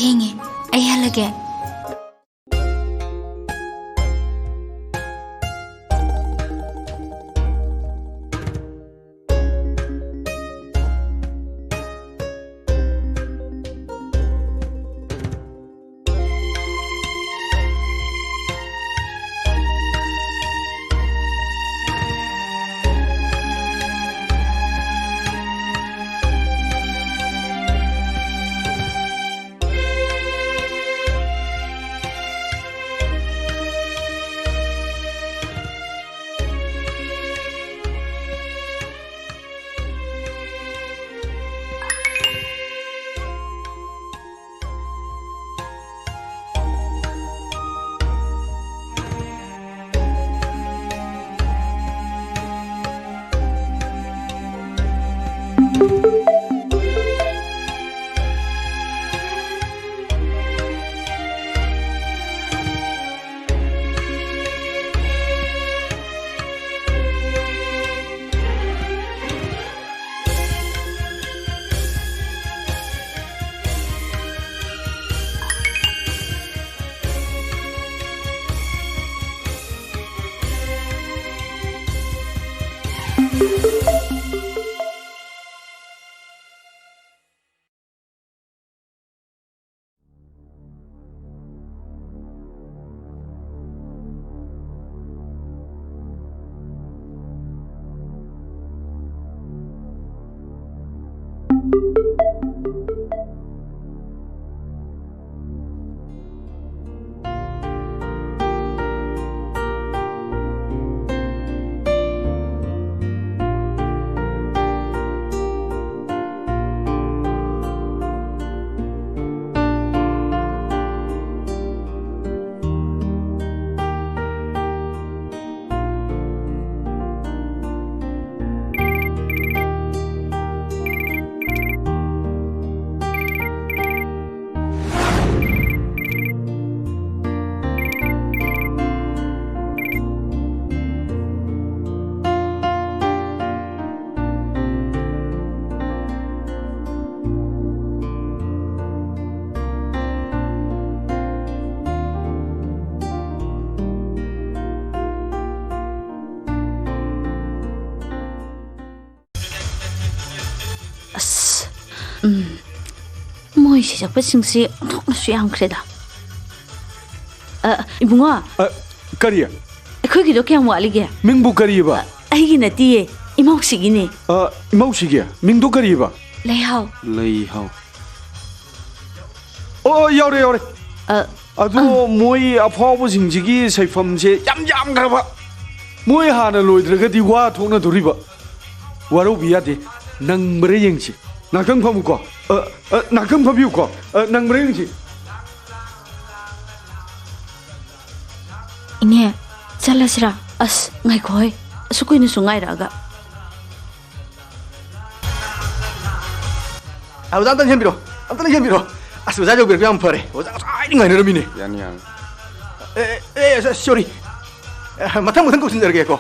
ꯊꯦꯡꯉꯦ, ꯑꯩ ꯍꯜꯂꯒꯦ꯫ ꯁꯩꯁꯛꯄꯁꯤꯡꯁꯤ ꯑꯣꯟꯊꯣꯛꯅꯁꯨ ꯌꯥꯝꯈ꯭ꯔꯦꯗ꯫ ꯑ, ꯏꯕꯨꯡꯉꯣ꯫ ꯑ, ꯀꯔꯤ? ꯑꯩꯈꯣꯏꯒꯤꯗꯣ ꯀꯌꯥꯝ ꯋꯥꯠꯂꯤꯒꯦ? ꯃꯤꯡꯕꯨ ꯀꯔꯤꯑꯕ? ꯑꯩꯒꯤ ꯅꯠꯇꯤꯌꯦ, ꯏꯃꯧꯁꯤꯒꯤꯅꯦ꯫ ꯑ, ꯏꯃꯧꯁꯤꯒꯤ? ꯃꯤꯡꯗꯣ ꯀꯔꯤꯑꯕ? ꯂꯩꯍꯥꯎ꯫ ꯂꯩꯍꯥꯎ꯫ ꯑꯣ, ꯌꯥꯎꯔꯦ, ꯌꯥꯎꯔꯦ꯫ ꯑ, ꯑꯗꯣ ꯑ꯫ ꯃꯣꯏ ꯑꯐꯥꯎꯕꯁꯤꯡꯁꯤꯒꯤ ꯁꯩꯐꯝꯁꯦ ꯌꯥꯝ ꯌꯥꯝꯈ꯭ꯔꯕ꯫ ꯃꯣꯏ ꯍꯥꯟꯅ ꯂꯣꯏꯗ꯭ꯔꯒꯗꯤ ꯋꯥ ꯊꯣꯛꯅꯗꯣꯔꯤꯕ꯫ ꯋꯥꯔꯧꯕꯤ ꯌꯥꯗꯦ꯫ ꯅꯪꯕ꯭ꯔꯥ ꯌꯦꯡꯁꯤ꯫ ꯉꯥꯛꯇꯪ ꯐꯝꯃꯨꯀꯣ꯫ ꯑ, ꯑ, ꯉꯥꯛꯇꯪ ꯐꯝꯕꯤꯌꯨꯀꯣ꯫ ꯑ, ꯅꯪꯕ꯭ꯔꯥ ꯌꯦꯡꯁꯤ꯫ ꯏꯅꯦ, ꯆꯠꯂꯁꯤꯔꯥ? ꯑꯁ, ꯉꯥꯏꯈꯣꯍꯦ꯫ ꯑꯁꯨꯛ ꯀꯨꯏꯅꯁꯨ ꯉꯥꯏꯔꯛꯑꯒ꯫ ꯑ, ꯑꯣꯖꯥ, ꯑꯝꯇ ꯂꯦꯡꯁꯤꯟꯕꯤꯔꯣ꯫ ꯑꯝꯇ ꯂꯦꯡꯁꯤꯟꯕꯤꯔꯣ꯫ ꯑꯁ, ꯑꯣꯖꯥ ꯌꯧꯕꯤꯔꯛꯄ ꯌꯥꯝ ꯐꯔꯦ꯫ ꯑꯣꯖꯥ ꯉꯁꯥꯏꯗꯩ ꯉꯥꯏꯅꯔꯝꯃꯤꯅꯦ꯫ ꯌꯥꯅꯤ, ꯌꯥꯅꯤ꯫ ꯑꯦ, ꯑꯦ, ꯑꯦ, ꯁꯣꯔꯤ꯫ ꯑꯦ, ꯃꯊꯪ, ꯃꯊꯪ ꯀꯧꯁꯤꯟꯖꯔꯒꯦꯀꯣ꯫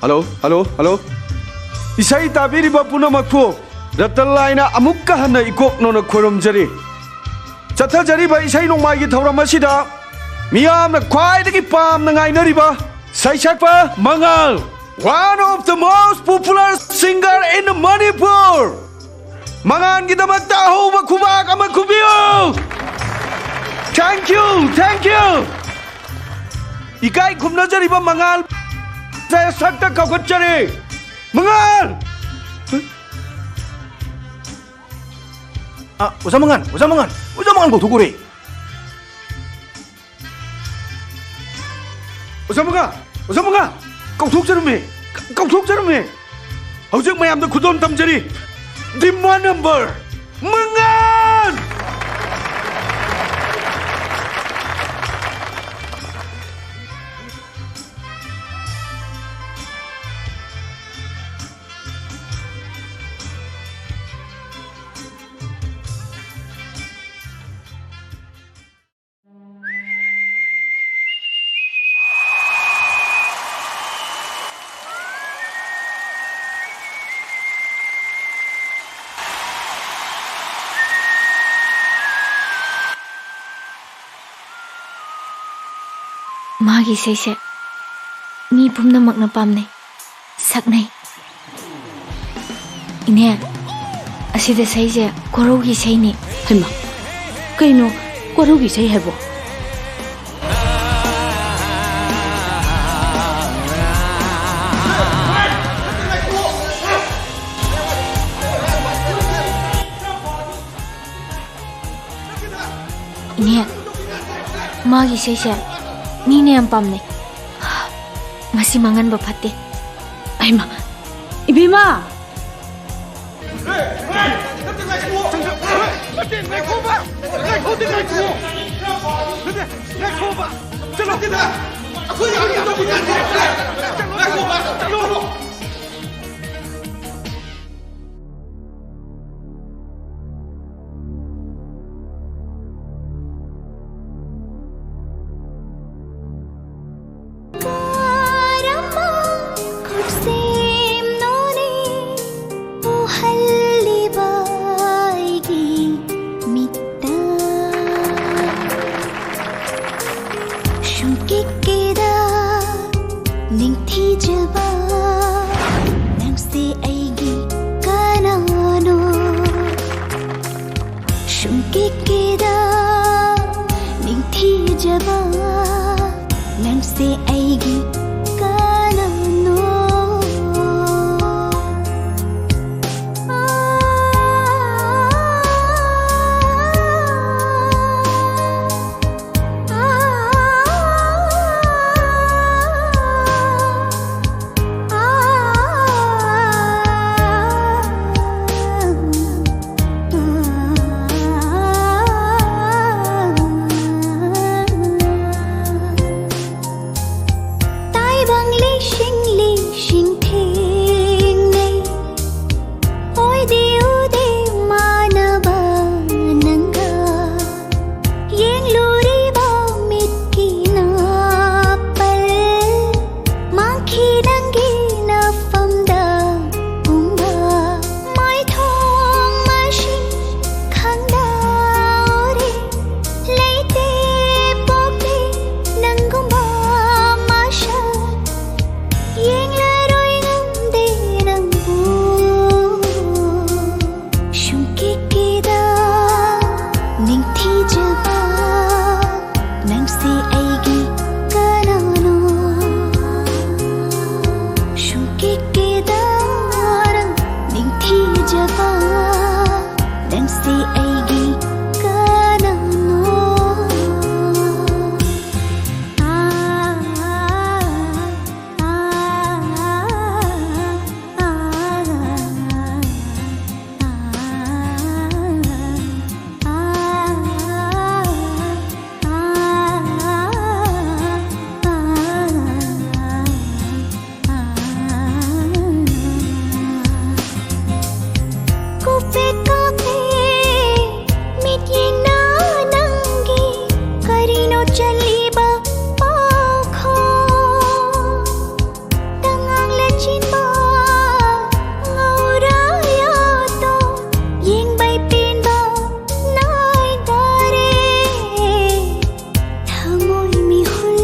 Hello, hello, hello. ꯏꯁꯩ ꯇꯥꯕꯤꯔꯤꯕ ꯄꯨꯝꯅꯃꯛꯄꯨ ꯔꯇꯟ ꯂꯥꯏꯅ ꯑꯃꯨꯛꯀ ꯍꯟꯅ ꯏꯀꯣꯛ ꯅꯧꯅ ꯈꯣꯏꯔꯝꯖꯔꯤ꯫ ꯆꯠꯊꯖꯔꯤꯕ ꯏꯁꯩ ꯅꯣꯡꯃꯥꯏꯒꯤ ꯊꯧꯔꯝ ꯑꯁꯤꯗ ꯃꯤꯌꯥꯝꯅ ꯈ꯭ꯋꯥꯏꯗꯒꯤ ꯄꯥꯝꯅ ꯉꯥꯏꯅꯔꯤꯕ ꯁꯩꯁꯛꯄ ꯃꯉꯥꯜ, one of the most popular singer in Manipur꯫ ꯃꯉꯥꯜꯒꯤꯗꯃꯛꯇ ꯑꯍꯧꯕ ꯈꯨꯕꯥꯛ ꯑꯃ ꯈꯨꯕꯤꯌꯨ꯫ Thank you, thank you꯫ ꯏꯀꯥꯏ ꯈꯨꯝꯅꯖꯔꯤꯕ ꯃꯉꯥꯜ ꯁꯛꯇ ꯀꯧꯈꯠꯆꯔꯤ꯫ ꯃꯉꯥꯜ! ꯑ, ꯑꯣꯖꯥ ꯃꯉꯥꯜ, ꯑꯣꯖꯥ ꯃꯉꯥꯜ, ꯑꯣꯖꯥ ꯃꯉꯥꯜ ꯀꯧꯊꯣꯛꯎꯔꯦ꯫ ꯑꯣꯖꯥ ꯃꯉꯥꯜ! ꯑꯣꯖꯥ ꯃꯉꯥꯜ! ꯀꯧꯊꯣꯛꯆꯔꯝꯃꯦ! ꯀ-, ꯀꯧꯊꯣꯛꯆꯔꯝꯃꯦ! ꯍꯧꯖꯤꯛ ꯃꯌꯥꯝꯗ ꯈꯨꯗꯣꯜ ꯇꯝꯖꯔꯤ! Demand number ꯃꯉꯥꯜ! ꯃꯥꯒꯤ ꯏꯁꯩꯁꯦ ꯃꯤ ꯄꯨꯝꯅꯃꯛꯅ ꯄꯥꯝꯅꯩ, ꯁꯛꯅꯩ꯫ ꯏꯅꯦ, ꯑꯁꯤꯗ ꯏꯁꯩꯁꯦ ꯀꯣꯔꯧꯒꯤ ꯏꯁꯩꯅꯤ꯫ ꯍꯩꯃꯥ, ꯀꯩꯅꯣ ꯀꯣꯔꯧꯒꯤ ꯏꯁꯩ ꯍꯥꯏꯕꯣ? ꯏꯅꯦ, ꯃꯥꯒꯤ ꯏꯁꯩꯁꯦ ꯃꯤꯅ ꯌꯥꯝ ꯄꯥꯝꯅꯩ꯫ ꯃꯁꯤ ꯃꯥꯡꯍꯟꯕ ꯐꯠꯇꯦ꯫ ꯑꯩꯃ, ꯏꯕꯦꯝꯃ! ꯉꯥꯏꯈꯣꯕ! ꯉꯥꯏꯈꯣꯗꯤ ꯉꯥꯏꯈꯣ! ꯅꯠꯇꯦ, ꯉꯥꯏꯈꯣꯕ! ꯆꯠꯂꯣ! ꯆꯠꯂꯣ! ꯆꯠꯂꯣ! ꯀꯔꯝꯕ ꯈꯨꯠꯁꯦꯝꯅꯣꯅꯦ ꯎꯍꯜꯂꯤꯕ ꯑꯩꯒꯤ ꯃꯤꯠꯇ? ꯁꯨꯝ ꯀꯤꯛꯀꯤꯗ ꯅꯤꯡꯊꯤꯖꯕ ꯅꯪꯁꯦ ꯑꯩꯒꯤ ꯀꯅꯥꯅꯣ? ꯁꯨꯝ ꯀꯤꯛꯀꯤꯗ ꯅꯤꯡꯊꯤꯖꯕ ꯅꯪꯁꯦ ꯑꯩꯒꯤ ꯀꯅꯥꯅꯣ? ꯑꯩꯒꯤ ꯀꯅꯥꯅꯣ? ꯁꯨꯡꯀꯤꯛ ꯀꯤꯗꯥꯔ ꯅꯤꯡꯊꯤꯖꯕ ꯅꯪꯁꯤ ꯑꯩꯒꯤ ꯀꯅꯥꯅꯣ? ꯀꯔꯤꯅꯣ ꯆꯠꯂꯤꯕ ꯄꯥꯎꯈꯣꯡ? ꯇꯉꯥꯡ ꯂꯩꯆꯤꯟꯕ ꯉꯧꯔꯥ ꯌꯥꯠꯇꯣ ꯌꯦꯡꯕꯩ ꯄꯦꯟꯕ ꯅꯥꯏꯗꯔꯦ꯫ ꯊꯃꯣꯏ ꯃꯤꯍꯨꯜ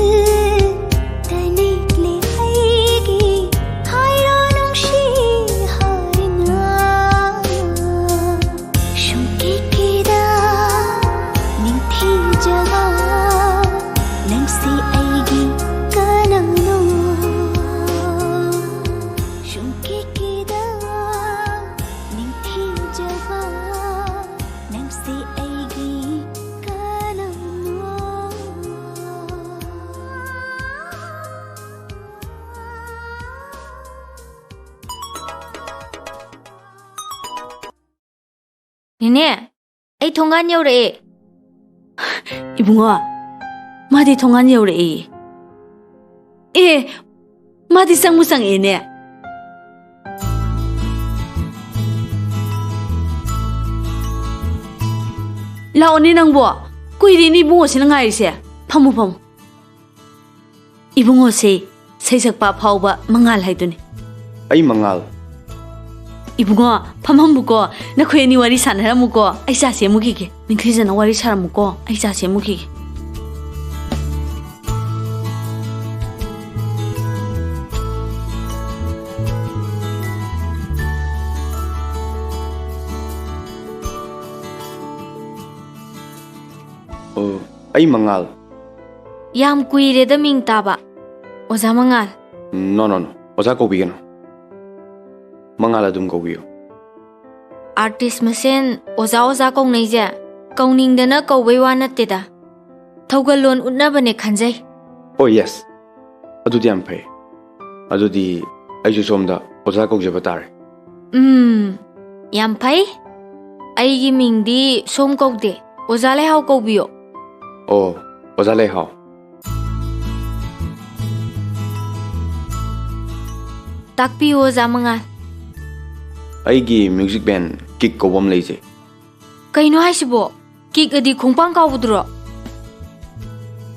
ꯇꯅꯤꯛꯂꯦ ꯑꯩꯒꯤ ꯍꯥꯏꯔꯣ ꯅꯨꯡꯁꯤ ꯍꯥꯏꯅ꯫ ꯁꯨꯝꯀꯤꯀꯤꯗ ꯅꯤꯡꯊꯤꯖꯕ ꯅꯪꯁꯤ ꯑꯩꯒꯤ ꯀꯅꯥꯅꯣ? ꯁꯨꯝꯀꯤꯀꯤꯗ ꯅꯤꯡꯊꯤꯖꯕ ꯅꯪꯁꯤ ꯑꯩꯒꯤ ꯀꯅꯥꯅꯣ? ꯅꯦꯅꯦ, ꯑꯩ ꯊꯣꯡꯒꯥꯟ ꯌꯧꯔꯛꯑꯦ꯫ ꯏꯕꯨꯡꯉꯣ, ꯃꯥꯗꯤ ꯊꯣꯡꯒꯥꯟ ꯌꯧꯔꯛꯑꯦ꯫ ꯑꯦ, ꯃꯥꯗꯤ ꯆꯪꯕꯨ ꯆꯪꯉꯛꯑꯦꯅꯦ꯫ ꯂꯥꯛꯑꯣꯅꯦ ꯅꯪꯕꯣ꯫ ꯀꯨꯏꯔꯦꯅꯦ ꯏꯕꯨꯡꯉꯣꯁꯤꯅ ꯉꯥꯏꯔꯤꯁꯦ꯫ ꯐꯝꯃꯨ, ꯐꯝꯃꯨ꯫ ꯏꯕꯨꯡꯉꯣꯁꯦ ꯁꯩꯁꯛꯄ ꯑꯐꯥꯎꯕ ꯃꯉꯥꯜ ꯍꯥꯏꯗꯨꯅꯤ꯫ ꯑꯩ ꯃꯉꯥꯜ꯫ ꯏꯕꯨꯡꯉꯣ, ꯐꯝꯃꯝꯃꯨꯀꯣ꯫ ꯅꯈꯣꯏ ꯑꯅꯤ ꯋꯥꯔꯤ ꯁꯥꯟꯅꯔꯝꯃꯨꯀꯣ꯫ ꯑꯩ ꯆꯥ ꯁꯦꯝꯃꯨꯈꯤꯒꯦ꯫ ꯅꯤꯡꯊꯤꯖꯅ ꯋꯥꯔꯤ ꯁꯥꯔꯝꯃꯨꯀꯣ꯫ ꯑꯩ ꯆꯥ ꯁꯦꯝꯃꯨꯈꯤꯒꯦ꯫ ꯑꯣ, ꯑꯩ ꯃꯉꯥꯜ꯫ ꯌꯥꯝ ꯀꯨꯏꯔꯦꯗ ꯃꯤꯡ ꯇꯥꯕ꯫ ꯑꯣꯖꯥ ꯃꯉꯥꯜ꯫ No, no, no. ꯑꯣꯖꯥ ꯀꯧꯕꯤꯒꯅꯨ꯫ ꯃꯉꯥꯜ ꯑꯗꯨꯝ ꯀꯧꯕꯤꯌꯨ꯫ ꯑꯥꯔꯇꯤꯁ ꯃꯁꯦꯟ ꯑꯣꯖꯥ ꯑꯣꯖꯥ ꯀꯧꯅꯩꯁꯦ ꯀꯧꯅꯤꯡꯗꯅ ꯀꯧꯕꯩ ꯋꯥ ꯅꯠꯇꯦꯗ꯫ ꯊꯧꯒꯜꯂꯣꯟ ꯎꯠꯅꯕꯅꯦ ꯈꯟꯖꯩ꯫ Oh, yes. ꯑꯗꯨꯗꯤ ꯌꯥꯝ ꯐꯩ꯫ ꯑꯗꯨꯗꯤ ꯑꯩꯁꯨ ꯁꯣꯝꯗ ꯑꯣꯖꯥ ꯀꯧꯖꯕ ꯇꯥꯔꯦ꯫ ꯎꯝ, ꯌꯥꯝ ꯐꯩ꯫ ꯑꯩꯒꯤ ꯃꯤꯡꯗꯤ ꯁꯣꯝ ꯀꯧꯗꯦ꯫ ꯑꯣꯖꯥ ꯂꯩꯍꯥꯎ ꯀꯧꯕꯤꯌꯣ꯫ ꯑꯣ, ꯑꯣꯖꯥ ꯂꯩꯍꯥꯎ꯫ ꯇꯥꯛꯄꯤꯌꯨ, ꯑꯣꯖꯥ ꯃꯉꯥꯜ꯫ ꯑꯩꯒꯤ ꯃ꯭ꯌꯨꯖꯤꯛ ꯕꯦꯟ ꯀꯤꯛ ꯀꯧꯕ ꯑꯃ ꯂꯩꯖꯩ꯫ ꯀꯩꯅꯣ ꯍꯥꯏꯁꯤꯕꯣ? ꯀꯤꯛ ꯑꯗꯤ ꯈꯣꯡꯄꯥꯡ ꯀꯥꯎꯕꯗꯨꯔꯣ?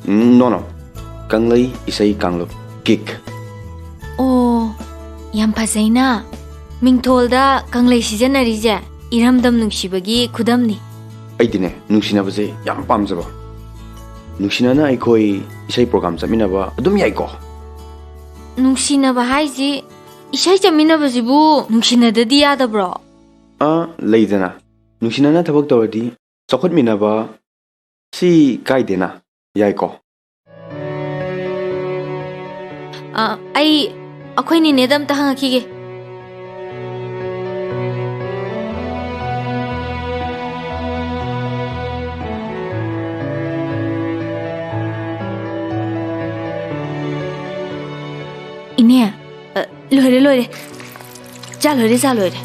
ꯎꯝ, no, no. ꯀꯪꯂꯩ ꯏꯁꯩ ꯀꯥꯡꯂꯨꯞ, ꯀꯤꯛ꯫ ꯑꯣ, ꯌꯥꯝ ꯐꯖꯩꯅ꯫ ꯃꯤꯡꯊꯣꯜꯗ ꯀꯪꯂꯩ ꯁꯤꯖꯤꯟꯅꯔꯤꯁꯦ ꯏꯔꯝꯗꯝ ꯅꯨꯡꯁꯤꯕꯒꯤ ꯈꯨꯗꯝꯅꯤ꯫ ꯑꯩꯗꯤꯅꯦ, ꯅꯨꯡꯁꯤꯅꯕꯁꯦ ꯌꯥꯝ ꯄꯥꯝꯖꯕ꯫ ꯅꯨꯡꯁꯤꯅꯅ ꯑꯩꯈꯣꯏ ꯏꯁꯩ ꯄ꯭ꯔꯣꯒ꯭ꯔꯥꯝ ꯆꯠꯃꯤꯟꯅꯕ ꯑꯗꯨꯝ ꯌꯥꯏꯀꯣ? ꯅꯨꯡꯁꯤꯅꯕ ꯍꯥꯏꯁꯤ ꯏꯁꯩ ꯆꯠꯃꯤꯟꯅꯕꯁꯤꯕꯨ ꯅꯨꯡꯁꯤꯅꯗꯗꯤ ꯌꯥꯗꯕ꯭ꯔꯣ? ꯑꯥ, ꯂꯩꯗꯅ, ꯅꯨꯡꯁꯤꯅꯅ ꯊꯕꯛ ꯇꯧꯔꯗꯤ ꯆꯥꯎꯈꯠꯃꯤꯟꯅꯕ ꯁꯤ ꯀꯥꯏꯗꯦꯅ, ꯌꯥꯏꯀꯣ? ꯑ, ꯑꯩ ꯑꯩꯈꯣꯏ ꯅꯤꯅꯦꯗ ꯑꯝꯇ ꯍꯪꯉꯛꯈꯤꯒꯦ꯫ ꯏꯅꯦ, ꯑ, ꯂꯣꯏꯔꯦ, ꯂꯣꯏꯔꯦ꯫ ꯆꯥ ꯂꯣꯏꯔꯦ, ꯆꯥ ꯂꯣꯏꯔꯦ꯫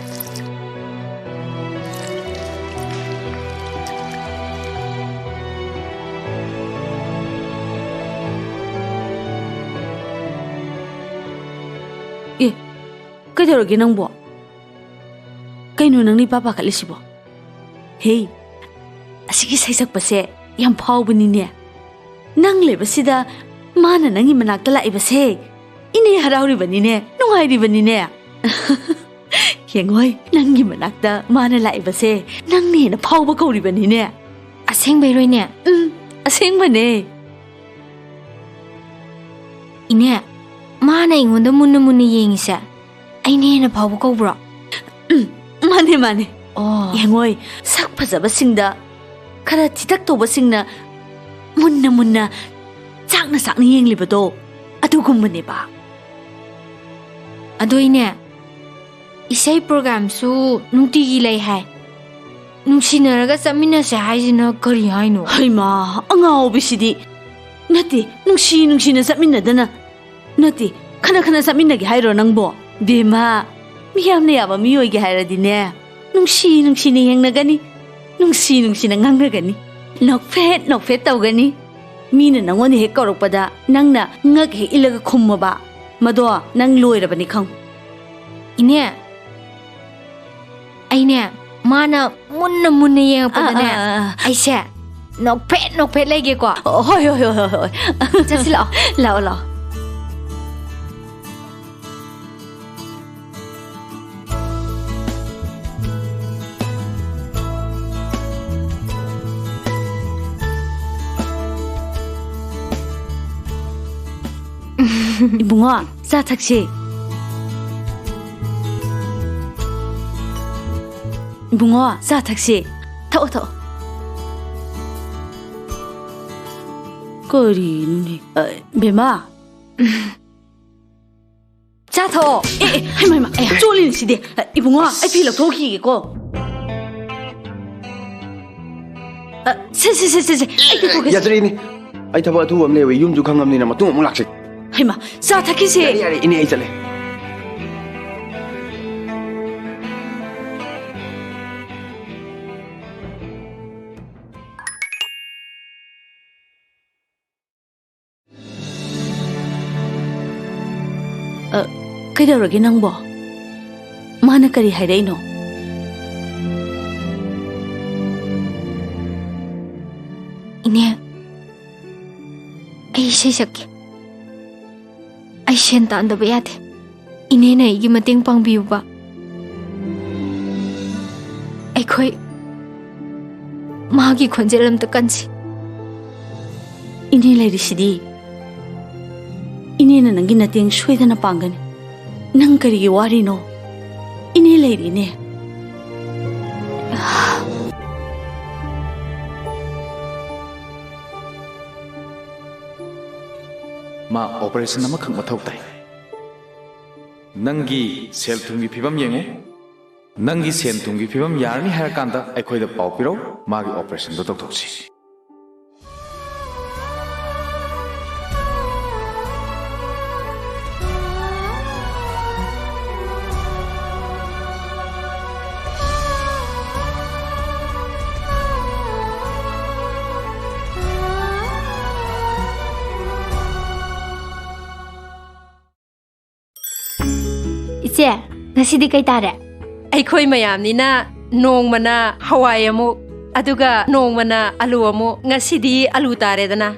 ꯑꯦ, ꯀꯩꯗꯧꯔꯒꯦ ꯅꯪꯕꯣ? ꯀꯩꯅꯣ ꯅꯪꯅ ꯏꯄꯥ ꯄꯥꯈꯠꯂꯤꯁꯤꯕꯣ? ꯍꯦ, ꯑꯁꯤꯒꯤ ꯁꯩꯁꯛꯄꯁꯦ ꯌꯥꯝ ꯐꯥꯎꯕꯅꯤꯅꯦ꯫ ꯅꯪ ꯂꯩꯕꯁꯤꯗ ꯃꯥꯅ ꯅꯪꯒꯤ ꯃꯅꯥꯛꯇ ꯂꯥꯛꯏꯕꯁꯦ, ꯏꯅꯦ ꯍꯔꯥꯎꯔꯤꯕꯅꯤꯅꯦ, ꯅꯨꯡꯉꯥꯏꯔꯤꯕꯅꯤꯅꯦ꯫ ꯌꯦꯡꯉꯣꯏ, ꯅꯪꯒꯤ ꯃꯅꯥꯛꯇ ꯃꯥꯅ ꯂꯥꯛꯏꯕꯁꯦ ꯅꯪꯅ ꯍꯦꯟꯅ ꯐꯥꯎꯕ ꯀꯧꯔꯤꯕꯅꯤꯅꯦ꯫ ꯑꯁꯦꯡꯕꯩꯔꯣꯏꯅꯦ? ꯎꯝ, ꯑꯁꯦꯡꯕꯅꯦ꯫ ꯏꯅꯦ, ꯃꯥꯅ ꯑꯩꯉꯣꯟꯗ ꯃꯨꯟꯅ ꯃꯨꯟꯅ ꯌꯦꯡꯉꯤꯁꯦ ꯑꯩꯅ ꯍꯦꯟꯅ ꯐꯥꯎꯕ ꯀꯧꯕ꯭ꯔꯣ? ꯎꯝ, ꯃꯥꯅꯦ, ꯃꯥꯅꯦ꯫ ꯑꯣ꯫ ꯌꯦꯡꯉꯣꯏ, ꯁꯛ ꯐꯖꯕꯁꯤꯡꯗ ꯈꯔ ꯊꯤꯇꯛ ꯇꯧꯕꯁꯤꯡꯅ ꯃꯨꯟꯅ ꯃꯨꯟꯅ ꯁꯥꯡꯅ ꯁꯥꯡꯅ ꯌꯦꯡꯂꯤꯕꯗꯣ, ꯑꯗꯨꯒꯨꯝꯕꯅꯦꯕ꯫ ꯑꯗꯣ ꯏꯅꯦ, ꯏꯁꯩ programꯁꯨ ꯅꯨꯡꯇꯤꯒꯤ ꯂꯩ ꯍꯥꯏ꯫ ꯅꯨꯡꯁꯤꯅꯔꯒ ꯆꯠꯃꯤꯟꯅꯁꯦ ꯍꯥꯏꯁꯤꯅ ꯀꯔꯤ ꯍꯥꯏꯅꯣ? ꯍꯩꯃꯥ, ꯑꯉꯥꯎꯕꯤꯁꯤꯗꯤ꯫ ꯅꯠꯇꯦ, ꯅꯨꯡꯁꯤ ꯅꯨꯡꯁꯤꯅ ꯆꯠꯃꯤꯟꯅꯗꯅ꯫ ꯅꯠꯇꯦ, ꯈꯠꯅ ꯈꯠꯅ ꯆꯠꯃꯤꯟꯅꯒꯦ ꯍꯥꯏꯔꯣ ꯅꯪꯕꯣ? ꯕꯦꯝꯃ, ꯃꯤꯌꯥꯝꯅ ꯌꯥꯕ ꯃꯤ ꯑꯣꯏꯒꯦ ꯍꯥꯏꯔꯗꯤꯅꯦ, ꯅꯨꯡꯁꯤ ꯅꯨꯡꯁꯤꯅ ꯌꯦꯡꯅꯒꯅꯤ, ꯅꯨꯡꯁꯤ ꯅꯨꯡꯁꯤꯅ ꯉꯥꯡꯅꯒꯅꯤ, ꯅꯣꯛꯐꯦꯠ ꯅꯣꯛꯐꯦꯠ ꯇꯧꯒꯅꯤ꯫ ꯃꯤꯅ ꯅꯪꯉꯣꯟꯗ ꯍꯦꯛ ꯀꯧꯔꯛꯄꯗ ꯅꯪꯅ ꯉꯛ ꯍꯦꯛ ꯏꯜꯂꯒ ꯈꯨꯝꯃꯕ, ꯃꯗꯣ ꯅꯪ ꯂꯣꯏꯔꯕꯅꯤ ꯈꯪꯉꯨ꯫ ꯏꯅꯦ, ꯑꯩꯅꯦ, ꯃꯥꯅ ꯃꯨꯟꯅ ꯃꯨꯟꯅ ꯌꯦꯡꯉꯛꯄꯗꯅꯦ, ꯑꯥ, ꯑꯥ, ꯑꯥ꯫ ꯑꯩꯁꯦ ꯅꯣꯛꯐꯦꯠ ꯅꯣꯛꯐꯦꯠ ꯂꯩꯒꯦꯀꯣ꯫ ꯑꯣ, ꯍꯣꯏ, ꯍꯣꯏ, ꯍꯣꯏ, ꯍꯣꯏ, ꯍꯣꯏ꯫ ꯆꯠꯁꯤ ꯂꯥꯛꯑꯣ꯫ ꯂꯥꯛꯑꯣ, ꯂꯥꯛꯑꯣ꯫ ꯏꯕꯨꯡꯉꯣ, ꯆꯥ ꯊꯛꯁꯤ꯫ ꯏꯕꯨꯡꯉꯣ, ꯆꯥ ꯊꯛꯁꯤ꯫ ꯊꯛꯑꯣ, ꯊꯛꯑꯣ꯫ ꯀꯔꯤꯅꯣꯅꯦ? ꯑ, ꯕꯦꯝꯃ꯫ ꯆꯥ ꯊꯛꯑꯣ꯫ ꯑꯦ, ꯑꯦ, ꯍꯩꯃꯥ, ꯍꯩꯃꯥ, ꯑꯦ, ꯆꯣꯠꯂꯤꯅꯦ ꯁꯤꯗꯤ꯫ ꯑ, ꯏꯕꯨꯡꯉꯣ, ꯑꯩ ꯐꯤ ꯂꯧꯊꯣꯛꯈꯤꯒꯦꯀꯣ꯫ ꯑ, ꯁꯦ, ꯁꯦ, ꯁꯦ, ꯁꯦ, ꯁꯦ, ꯑꯩ ꯄꯤꯊꯣꯛꯀꯦ꯫ ꯌꯥꯗ꯭ꯔꯦ, ꯏꯅꯦ꯫ ꯑꯩ ꯊꯕꯛ ꯑꯊꯨꯕ ꯑꯃ ꯂꯩꯕ, ꯌꯨꯝꯁꯨ ꯈꯪꯉꯕꯅꯤꯅ ꯃꯇꯨꯡ ꯑꯃꯨꯛ ꯂꯥꯛꯁꯤ꯫ ꯍꯩꯃꯥ, ꯆꯥ ꯊꯛꯈꯤꯁꯦ꯫ ꯌꯥꯔꯦ, ꯌꯥꯔꯦ, ꯏꯅꯦ, ꯑꯩ ꯆꯠꯂꯦ꯫ ꯑ, ꯀꯩꯗꯧꯔꯒꯦ ꯅꯪꯕꯣ? ꯃꯥꯅ ꯀꯔꯤ ꯍꯥꯏꯔꯛꯏꯅꯣ? ꯏꯅꯦ, ꯑꯩ ꯏꯁꯩ ꯁꯛꯀꯦ꯫ ꯑꯩ ꯁꯦꯟ ꯇꯥꯟꯗꯕ ꯌꯥꯗꯦ꯫ ꯏꯅꯦꯅ ꯑꯩꯒꯤ ꯃꯇꯦꯡ ꯄꯥꯡꯕꯤꯌꯨꯕ꯫ ꯑꯩꯈꯣꯏ ꯃꯥꯒꯤ ꯈꯣꯟꯖꯦꯜ ꯑꯝꯇ ꯀꯟꯁꯤ꯫ ꯏꯅꯦ ꯂꯩꯔꯤꯁꯤꯗꯤ꯫ ꯏꯅꯦꯅ ꯅꯪꯒꯤ ꯃꯇꯦꯡ ꯁꯣꯏꯗꯅ ꯄꯥꯡꯒꯅꯤ꯫ ꯅꯪ ꯀꯔꯤꯒꯤ ꯋꯥꯔꯤꯅꯣ? ꯏꯅꯦ ꯂꯩꯔꯤꯅꯦ꯫ ꯃꯥ ꯑꯣꯄꯔꯦꯁꯟ ꯑꯃꯈꯛ ꯃꯊꯧ ꯇꯥꯏ꯫ ꯅꯪꯒꯤ ꯁꯦꯜ ꯊꯨꯝꯒꯤ ꯐꯤꯕꯝ ꯌꯦꯡꯉꯨ꯫ ꯅꯪꯒꯤ ꯁꯦꯜ ꯊꯨꯝꯒꯤ ꯐꯤꯕꯝ ꯌꯥꯔꯅꯤ ꯍꯥꯏꯔꯀꯥꯟꯗ ꯑꯩꯈꯣꯏꯗ ꯄꯥꯎ ꯄꯤꯔꯧ, ꯃꯥꯒꯤ ꯑꯣꯄꯔꯦꯁꯟꯗꯣ ꯇꯧꯊꯣꯛꯁꯤ꯫ ꯏꯆꯦ, ꯉꯁꯤꯗꯤ ꯀꯩ ꯇꯥꯔꯦ? ꯑꯩꯈꯣꯏ ꯃꯌꯥꯝꯅꯤꯅ ꯅꯣꯡꯃꯅ ꯍꯋꯥꯏ ꯑꯃꯨꯛ, ꯑꯗꯨꯒ ꯅꯣꯡꯃꯅ ꯑꯂꯨ ꯑꯃꯨꯛ, ꯉꯁꯤꯗꯤ ꯑꯂꯨ ꯇꯥꯔꯦꯗꯅ꯫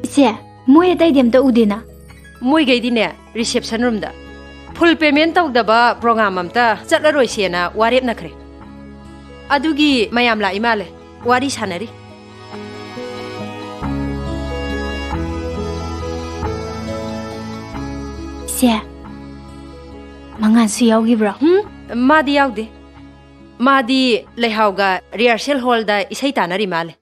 ꯏꯆꯦ, ꯃꯣꯏ ꯑꯇꯩꯗꯤ ꯑꯝꯇ ꯎꯗꯦꯅ꯫ ꯃꯣꯏꯈꯩꯗꯤꯅꯦ, reception roomꯗ꯫ Full payment ꯇꯧꯗꯕ program ꯑꯝꯇ ꯆꯠꯂꯔꯣꯏꯁꯦꯅ ꯋꯥꯔꯦꯞꯅꯈ꯭ꯔꯦ꯫ ꯑꯗꯨꯒꯤ ꯃꯌꯥꯝ ꯂꯥꯛꯏ ꯃꯥꯜꯂꯦ, ꯋꯥꯔꯤ ꯁꯥꯟꯅꯔꯤ꯫ ꯏꯆꯦ, ꯃꯉꯥꯜꯁꯨ ꯌꯥꯎꯈꯤꯕ꯭ꯔꯣ? ꯍꯨꯝ, ꯃꯥꯗꯤ ꯌꯥꯎꯗꯦ꯫ ꯃꯥꯗꯤ ꯂꯩꯍꯥꯎꯒ rehearsal hallꯗ ꯏꯁꯩ ꯇꯥꯟꯅꯔꯤ ꯃꯥꯜꯂꯦ꯫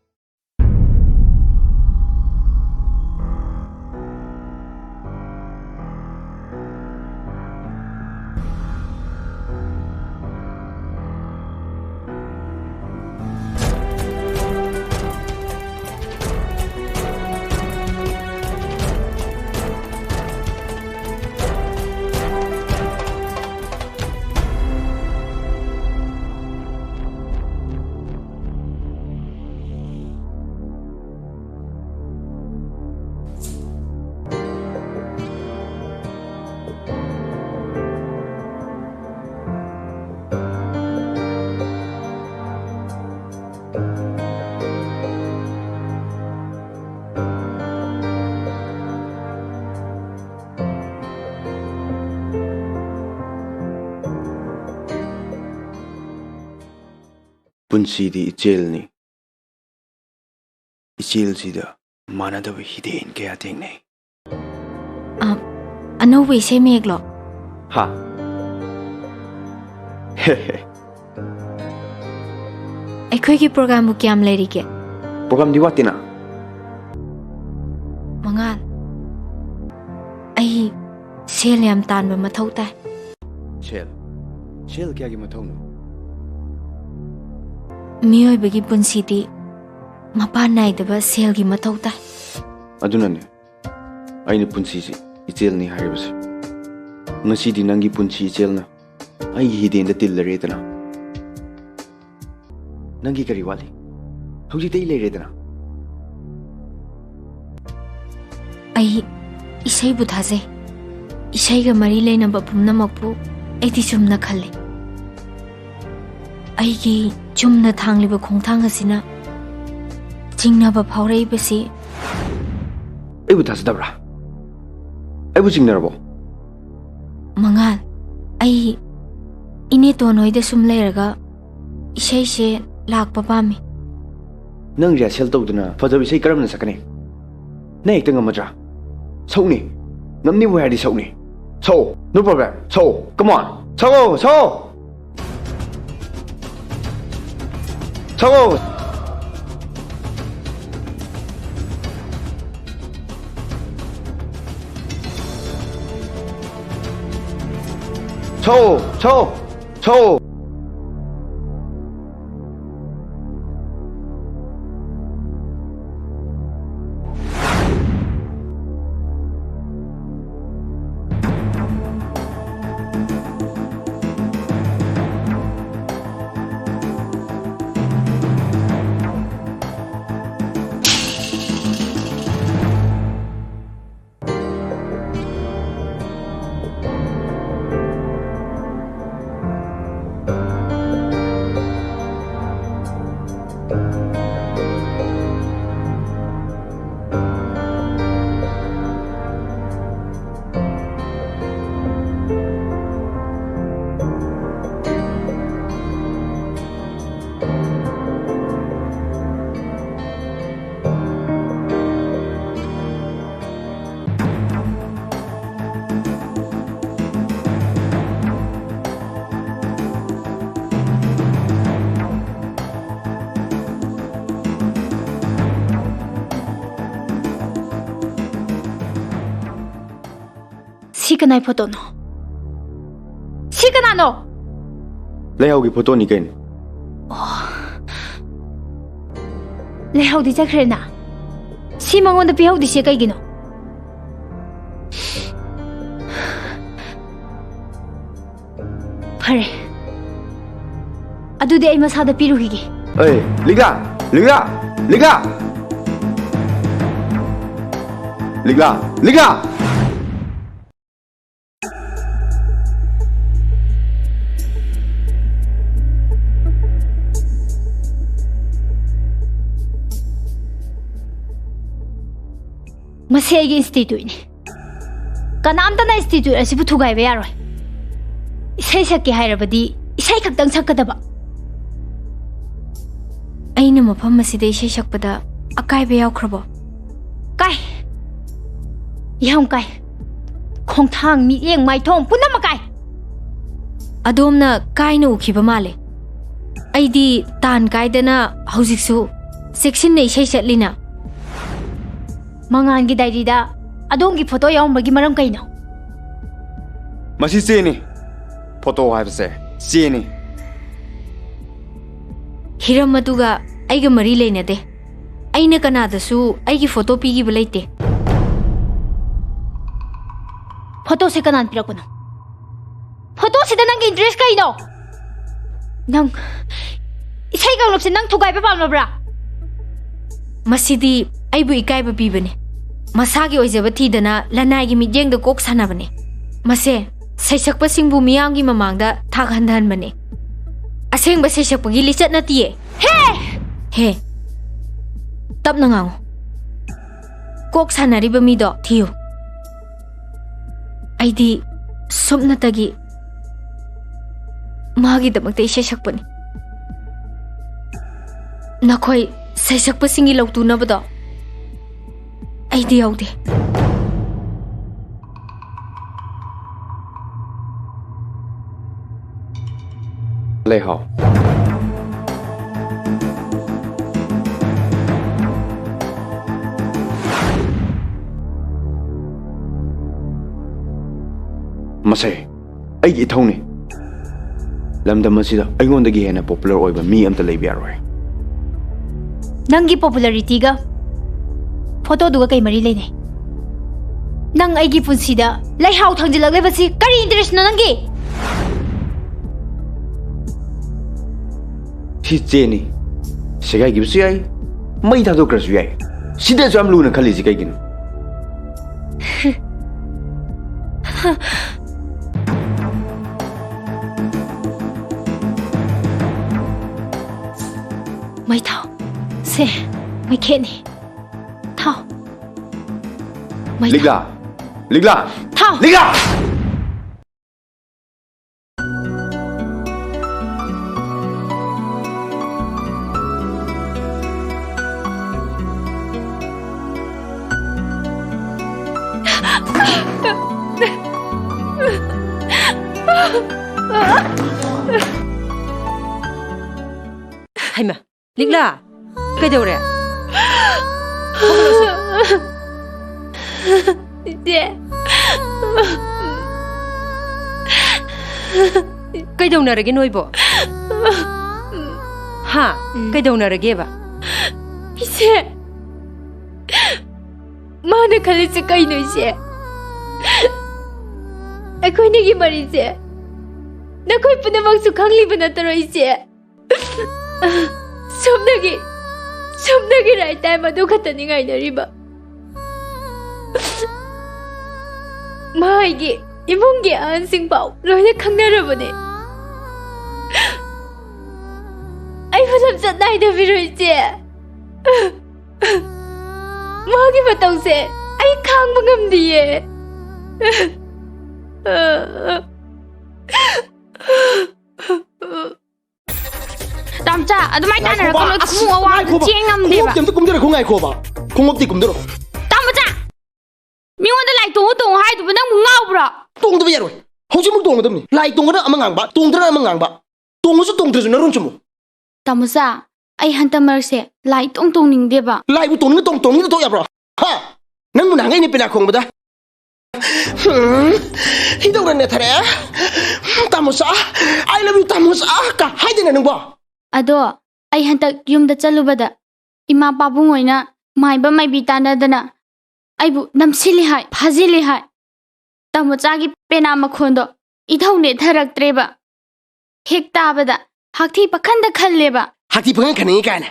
ꯄꯨꯟꯁꯤꯗꯤ ꯏꯆꯦꯜꯅꯤ꯫ ꯏꯆꯦꯜꯁꯤꯗ ꯃꯥꯟꯅꯗꯕ ꯍꯤꯗꯦꯟ ꯀꯌꯥ ꯊꯦꯡꯅꯩ꯫ ꯑ, ꯑꯅꯧꯕ ꯏꯁꯩ ꯃꯌꯦꯛꯂꯣ? ꯍꯥ? ꯍꯦ ꯍꯦ꯫ ꯑꯩꯈꯣꯏꯒꯤ programꯕꯨ ꯀꯌꯥꯝ ꯂꯩꯔꯤꯒꯦ? Programꯗꯤ ꯋꯥꯠꯇꯦꯅ꯫ ꯃꯉꯥꯜ, ꯑꯩ ꯁꯦꯜ ꯌꯥꯝ ꯇꯥꯟꯕ ꯃꯊꯧ ꯇꯥꯏ꯫ ꯁꯦꯜ? ꯁꯦꯜ ꯀꯌꯥꯒꯤ ꯃꯊꯧꯅꯣ? ꯃꯤꯑꯣꯏꯕꯒꯤ ꯄꯨꯟꯁꯤꯗꯤ ꯃꯄꯥꯟ ꯅꯥꯏꯗꯕ ꯁꯦꯜꯒꯤ ꯃꯊꯧ ꯇꯥꯏ꯫ ꯑꯗꯨꯅꯅꯦ ꯑꯩꯅ ꯄꯨꯟꯁꯤꯁꯤ ꯏꯆꯦꯜꯅꯤ ꯍꯥꯏꯔꯤꯕꯁꯦ꯫ ꯉꯁꯤꯗꯤ ꯅꯪꯒꯤ ꯄꯨꯟꯁꯤ ꯏꯆꯦꯜꯅ ꯑꯩꯒꯤ ꯍꯤꯗꯦꯟꯗ ꯇꯤꯜꯂꯔꯦꯗꯅ꯫ ꯅꯪꯒꯤ ꯀꯔꯤ ꯋꯥꯠꯂꯤ? ꯍꯧꯖꯤꯛꯇꯤ ꯑꯩ ꯂꯩꯔꯦꯗꯅ꯫ ꯑꯩ ꯏꯁꯩꯕꯨ ꯊꯥꯖꯩ꯫ ꯏꯁꯩꯒ ꯃꯔꯤ ꯂꯩꯅꯕ ꯄꯨꯝꯅꯃꯛꯄꯨ ꯑꯩꯗꯤ ꯆꯨꯝꯅ ꯈꯜꯂꯤ꯫ ꯑꯩꯒꯤ ꯆꯨꯝꯅ ꯊꯥꯡꯂꯤꯕ ꯈꯣꯡꯊꯥꯡ ꯑꯁꯤꯅ ꯆꯤꯡꯅꯕ ꯐꯥꯎꯔꯛꯏꯕꯁꯤ꯫ ꯑꯩꯕꯨ ꯊꯥꯖꯗꯕ꯭ꯔꯥ? ꯑꯩꯕꯨ ꯆꯤꯡꯅꯔꯕꯣ? ꯃꯉꯥꯜ, ꯑꯩ ꯏꯅꯦꯇꯣꯟ ꯍꯣꯏꯗ ꯁꯨꯝ ꯂꯩꯔꯒ ꯏꯁꯩꯁꯦ ꯂꯥꯛꯄ ꯄꯥꯝꯃꯤ꯫ ꯅꯪ rehearsal ꯇꯧꯗꯅ ꯐꯖꯕ ꯏꯁꯩ ꯀꯔꯝꯅ ꯁꯛꯀꯅꯤ? ꯅꯪ ꯍꯦꯛꯇ ꯉꯝꯃꯗ꯭ꯔꯥ? ꯁꯛꯎꯅꯦ꯫ ꯉꯝꯅꯤꯕꯨ ꯍꯥꯏꯔꯗꯤ ꯁꯛꯎꯅꯦ꯫ ꯁꯛꯑꯣ, no problem꯫ ꯁꯛꯑꯣ, come on꯫ ꯁꯛꯑꯣ, ꯁꯛꯑꯣ꯫ ꯁꯛꯑꯣ꯫ ꯁꯛꯑꯣ, ꯁꯛꯑꯣ꯫ ꯁꯛꯑꯣ꯫ ꯁꯤ ꯀꯅꯥꯏ ꯐꯣꯇꯣꯅꯣ? ꯁꯤ ꯀꯅꯥꯅꯣ? ꯂꯩꯍꯥꯎꯒꯤ ꯐꯣꯇꯣꯅꯤ ꯀꯩꯅꯣ꯫ ꯂꯩꯍꯥꯎꯗꯤ ꯆꯠꯈ꯭ꯔꯦꯅ? ꯁꯤ ꯃꯉꯣꯟꯗ ꯄꯤꯍꯧꯗ꯭ꯔꯤꯁꯦ ꯀꯩꯒꯤꯅꯣ? ꯐꯔꯦ, ꯑꯗꯨꯗꯤ ꯑꯩ ꯃꯁꯥꯗ ꯄꯤꯔꯨꯈꯤꯒꯦ꯫ ꯑꯦ, ꯂꯤꯛꯂꯥ! ꯂꯤꯛꯂꯥ! ꯂꯤꯛꯂꯥ! ꯂꯤꯛꯂꯥ! ꯂꯤꯛꯂꯥ! ꯃꯁꯤ ꯑꯩꯒꯤ ꯏꯟꯁꯇꯤꯇ꯭ꯌꯨꯠꯅꯤ꯫ ꯀꯅꯥꯝꯇꯅ ꯏꯟꯁꯇꯤꯇ꯭ꯌꯨꯠ ꯑꯁꯤꯕꯨ ꯊꯨꯒꯥꯏꯕ ꯌꯥꯔꯣꯏ꯫ ꯏꯁꯩ ꯁꯛꯀꯦ ꯍꯥꯏꯔꯕꯗꯤ ꯏꯁꯩ ꯈꯛꯇꯪ ꯁꯛꯀꯗꯕ꯫ ꯑꯩꯅ ꯃꯐꯝ ꯑꯁꯤꯗ ꯏꯁꯩ ꯁꯛꯄꯗ ꯑꯀꯥꯏꯕ ꯌꯥꯎꯈ꯭ꯔꯕꯣ? ꯀꯥꯏ꯫ ꯌꯥꯝ ꯀꯥꯏ꯫ ꯈꯣꯡꯊꯥꯡ, ꯃꯤꯠꯌꯦꯡ, ꯃꯥꯏꯊꯣꯡ ꯄꯨꯝꯅꯃꯛ ꯀꯥꯏ꯫ ꯑꯗꯣꯝꯅ ꯀꯥꯏꯅ ꯎꯈꯤꯕ ꯃꯥꯜꯂꯦ꯫ ꯑꯩꯗꯤ ꯇꯥꯟ ꯀꯥꯏꯗꯅ ꯍꯧꯖꯤꯛꯁꯨ ꯆꯦꯛꯁꯤꯟꯅ ꯏꯁꯩ ꯆꯠꯂꯤꯅ꯫ ꯃꯉꯥꯟꯒꯤ ꯗꯥꯏꯔꯤꯗ ꯑꯗꯣꯝꯒꯤ ꯐꯣꯇꯣ ꯌꯥꯎꯔꯝꯕꯒꯤ ꯃꯔꯝ ꯀꯩꯅꯣ? ꯃꯁꯤ ꯆꯦꯅꯤ꯫ ꯐꯣꯇꯣ ꯍꯥꯏꯕꯁꯦ ꯆꯦꯅꯤ꯫ ꯍꯤꯔꯝ ꯑꯗꯨꯒ ꯑꯩꯒ ꯃꯔꯤ ꯂꯩꯅꯗꯦ꯫ ꯑꯩꯅ ꯀꯅꯥꯗꯁꯨ ꯑꯩꯒꯤ ꯐꯣꯇꯣ ꯄꯤꯈꯤꯕ ꯂꯩꯇꯦ꯫ ꯐꯣꯇꯣꯁꯦ ꯀꯅꯥꯅ ꯄꯤꯔꯛꯄꯅꯣ? ꯐꯣꯇꯣꯁꯤꯗ ꯅꯪꯒꯤ ꯏꯟꯇꯔꯦꯁ ꯀꯩꯅꯣ? ꯅꯪ ꯏꯁꯩ ꯀꯥꯡꯂꯨꯞꯁꯦ ꯅꯪ ꯊꯨꯒꯥꯏꯕ ꯄꯥꯝꯂꯕ꯭ꯔꯥ? ꯃꯁꯤꯗꯤ ꯑꯩꯕꯨ ꯏꯀꯥꯏꯕ ꯄꯤꯕꯅꯤ꯫ ꯃꯁꯥꯒꯤ ꯑꯣꯏꯖꯕ ꯊꯤꯗꯅ ꯂꯅꯥꯏꯒꯤ ꯃꯤꯠꯌꯦꯡꯗ ꯀꯣꯛ ꯁꯥꯟꯅꯕꯅꯤ꯫ ꯃꯁꯦ ꯁꯩꯁꯛꯄꯁꯤꯡꯕꯨ ꯃꯤꯌꯥꯝꯒꯤ ꯃꯃꯥꯡꯗ ꯊꯥꯛ ꯍꯟꯊꯍꯟꯕꯅꯤ꯫ ꯑꯁꯦꯡꯕ ꯁꯩꯁꯛꯄꯒꯤ ꯂꯤꯆꯠ ꯅꯠꯇꯤꯌꯦ꯫ ꯍꯦ! ꯍꯦ! ꯇꯞꯅ ꯉꯥꯡꯉꯨ꯫ ꯀꯣꯛ ꯁꯥꯟꯅꯔꯤꯕ ꯃꯤꯗꯣ ꯊꯤꯌꯨ꯫ ꯑꯩꯗꯤ ꯁꯨꯞꯅꯇꯒꯤ ꯃꯥꯒꯤꯗꯃꯛꯇ ꯏꯁꯩ ꯁꯛꯄꯅꯤ꯫ ꯅꯈꯣꯏ ꯁꯩꯁꯛꯄꯁꯤꯡꯒꯤ ꯂꯧꯇꯨꯅꯕꯗꯣ ꯑꯩꯗꯤ ꯌꯥꯎꯗꯦ꯫ ꯂꯩꯍꯥꯎ꯫ ꯑꯁꯦ, ꯑꯩꯒꯤ ꯏꯊꯧꯅꯤ꯫ ꯂꯝꯗꯝ ꯑꯁꯤꯗ ꯑꯩꯉꯣꯟꯗꯒꯤ ꯍꯦꯟꯅ popular ꯑꯣꯏꯕ ꯃꯤ ꯑꯝꯇ ꯂꯩꯕ ꯌꯥꯔꯣꯏ꯫ ꯅꯪꯒꯤ popularityꯒ photoꯗꯨꯒ ꯀꯩ ꯃꯔꯤ ꯂꯩꯅꯩ? ꯅꯪ ꯑꯩꯒꯤ ꯄꯨꯟꯁꯤꯗ ꯂꯩꯍꯥꯎ ꯊꯥꯡꯖꯤꯜꯂꯛꯂꯤꯕꯁꯤ ꯀꯔꯤ interestꯅꯣ ꯅꯪꯒꯤ? ꯁꯤ ꯆꯦꯅꯤ꯫ ꯁꯦꯒꯥꯏꯈꯤꯕꯁꯨ ꯌꯥꯏ, ꯃꯩ ꯊꯥꯗꯣꯛꯈ꯭ꯔꯁꯨ ꯌꯥꯏ꯫ ꯁꯤꯗꯁꯨ ꯌꯥꯝ ꯂꯨꯅ ꯈꯜꯂꯤꯁꯤ ꯀꯩꯒꯤꯅꯣ? ꯃꯩ ꯊꯥꯎ꯫ ꯁꯦ, ꯃꯩꯈꯦꯠꯅꯤ꯫ ꯊꯥꯎ꯫ ꯃꯩ ꯊꯥꯎ꯫ ꯂꯤꯛꯂꯥ! ꯂꯤꯛꯂꯥ! ꯊꯥꯎ! ꯂꯤꯛꯂꯥ! ꯍꯩꯃꯥ, ꯂꯤꯛꯂꯥ, ꯀꯩꯗꯧꯔꯦ? ꯏꯆꯦ꯫ ꯀꯩꯗꯧꯅꯔꯒꯦ ꯅꯣꯏꯕꯣ? ꯍꯥ? ꯎꯝ꯫ ꯀꯩꯗꯧꯅꯔꯒꯦꯕ? ꯏꯆꯦ, ꯃꯥꯅ ꯈꯜꯂꯤꯁꯦ ꯀꯩꯅꯣ, ꯏꯆꯦ? ꯑꯩꯈꯣꯏꯅꯤꯒꯤ ꯃꯔꯤꯁꯦ ꯅꯈꯣꯏ ꯄꯨꯝꯅꯃꯛꯁꯨ ꯈꯪꯂꯤꯕ ꯅꯠꯇ꯭ꯔꯣ, ꯏꯆꯦ? ꯁꯣꯝꯗꯒꯤ, ꯁꯣꯝꯗꯒꯤ right time ꯑꯗꯨ ꯈꯛꯇꯅꯤ ꯉꯥꯏꯅꯔꯤꯕ꯫ ꯃꯥꯒꯤ ꯏꯃꯨꯡꯒꯤ ꯑꯍꯟꯁꯤꯡ ꯐꯥꯎ ꯂꯣꯏꯅ ꯈꯪꯅꯔꯕꯅꯦ꯫ ꯑꯩꯕꯨ ꯂꯝꯆꯠ ꯅꯥꯏꯗꯕꯤꯔꯣ, ꯏꯆꯦ꯫ ꯃꯥꯒꯤ ꯃꯇꯧꯁꯦ ꯑꯩ ꯈꯥꯡꯕ ꯉꯝꯗꯤꯌꯦ꯫ ꯇꯥꯃꯣꯆꯥ, ꯑꯗꯨꯃꯥꯏ ꯇꯥꯟꯅꯔꯛꯀꯅꯣ꯫ ꯉꯥꯏꯈꯣꯕ, ꯑꯁ, ꯈꯣꯡꯎꯞ ꯑꯋꯥꯕꯗꯣ ꯉꯥꯏꯈꯣꯕ꯫ ꯆꯦꯟ ꯉꯝꯗꯦꯕ꯫ ꯈꯣꯡꯎꯞꯇꯤ ꯑꯝꯇ ꯀꯨꯝꯗꯔꯣ, ꯉꯥꯏꯈꯣꯕ꯫ ꯈꯣꯡꯎꯞꯇꯤ ꯀꯨꯝꯗꯔꯣ꯫ ꯇꯥꯃꯣꯆꯥ! ꯃꯤꯉꯣꯟꯗ ꯂꯥꯏ ꯇꯣꯡꯉꯨ ꯇꯣꯡꯉꯨ ꯍꯥꯏꯗꯨꯕꯨ ꯅꯪꯕꯨ ꯉꯥꯎꯕ꯭ꯔꯣ? ꯇꯣꯡꯗꯕ ꯌꯥꯔꯣꯏ꯫ ꯍꯧꯖꯤꯛꯃꯛ ꯇꯣꯡꯒꯗꯕꯅꯤ꯫ ꯂꯥꯏ ꯇꯣꯡꯉꯅ ꯑꯃ ꯉꯥꯡꯕ, ꯇꯣꯡꯗ꯭ꯔꯅ ꯑꯃ ꯉꯥꯡꯕ꯫ ꯇꯣꯡꯉꯁꯨ ꯇꯣꯡꯗ꯭ꯔꯁꯨ ꯅꯔꯣꯟ ꯆꯨꯝꯃꯨ꯫ ꯇꯥꯃꯣꯆꯥ, ꯑꯩ ꯍꯟꯗꯛ ꯃꯔꯛꯁꯦ ꯂꯥꯏ ꯏꯇꯣꯡ ꯇꯣꯡꯅꯤꯡꯗꯦꯕ꯫ ꯂꯥꯏꯕꯨ ꯇꯣꯡꯅꯤꯡ ꯇꯣꯡ-, ꯇꯣꯡꯅꯤꯡꯗ ꯇꯣꯛ ꯌꯥꯕ꯭ꯔꯣ? ꯍꯥ? ꯅꯪꯕꯨ ꯅꯍꯥꯟꯒꯩ ꯑꯩꯅ ꯄꯦꯅꯥ ꯈꯣꯡꯕꯗ ꯎꯝ, ꯏꯙꯧꯅ ꯅꯦꯠꯊꯔꯛꯑꯦ꯫ "ꯇꯥꯃꯣꯆꯥ, I love you, ꯇꯥꯃꯣꯆꯥ" ꯀ ꯍꯥꯏꯗꯦꯅ ꯅꯪꯕꯣ꯫ ꯑꯗꯣ ꯑꯩ ꯍꯟꯗꯛ ꯌꯨꯝꯗ ꯆꯠꯂꯨꯕꯗ ꯏꯃꯥ ꯄꯥꯕꯨꯡ ꯍꯣꯏꯅ ꯃꯥꯏꯕ ꯃꯥꯏꯕꯤ ꯇꯥꯟꯅꯗꯅ ꯑꯩꯕꯨ ꯅꯝꯁꯤꯜꯂꯤ ꯍꯥꯏ, ꯐꯥꯖꯤꯜꯂꯤ ꯍꯥꯏ꯫ ꯇꯥꯃꯣꯆꯥꯒꯤ ꯄꯦꯅꯥ ꯃꯈꯣꯟꯗꯣ ꯏꯙꯧ ꯅꯦꯠꯊꯔꯛꯇ꯭ꯔꯦꯕ꯫ ꯍꯦꯛ ꯇꯥꯕꯗ ꯍꯥꯛꯊꯤ ꯄꯈꯟꯗ ꯈꯜꯂꯦꯕ꯫ ꯍꯥꯛꯊꯤ ꯄꯈꯟ ꯈꯟꯅꯤꯡꯉꯤ ꯀꯥꯏꯅ?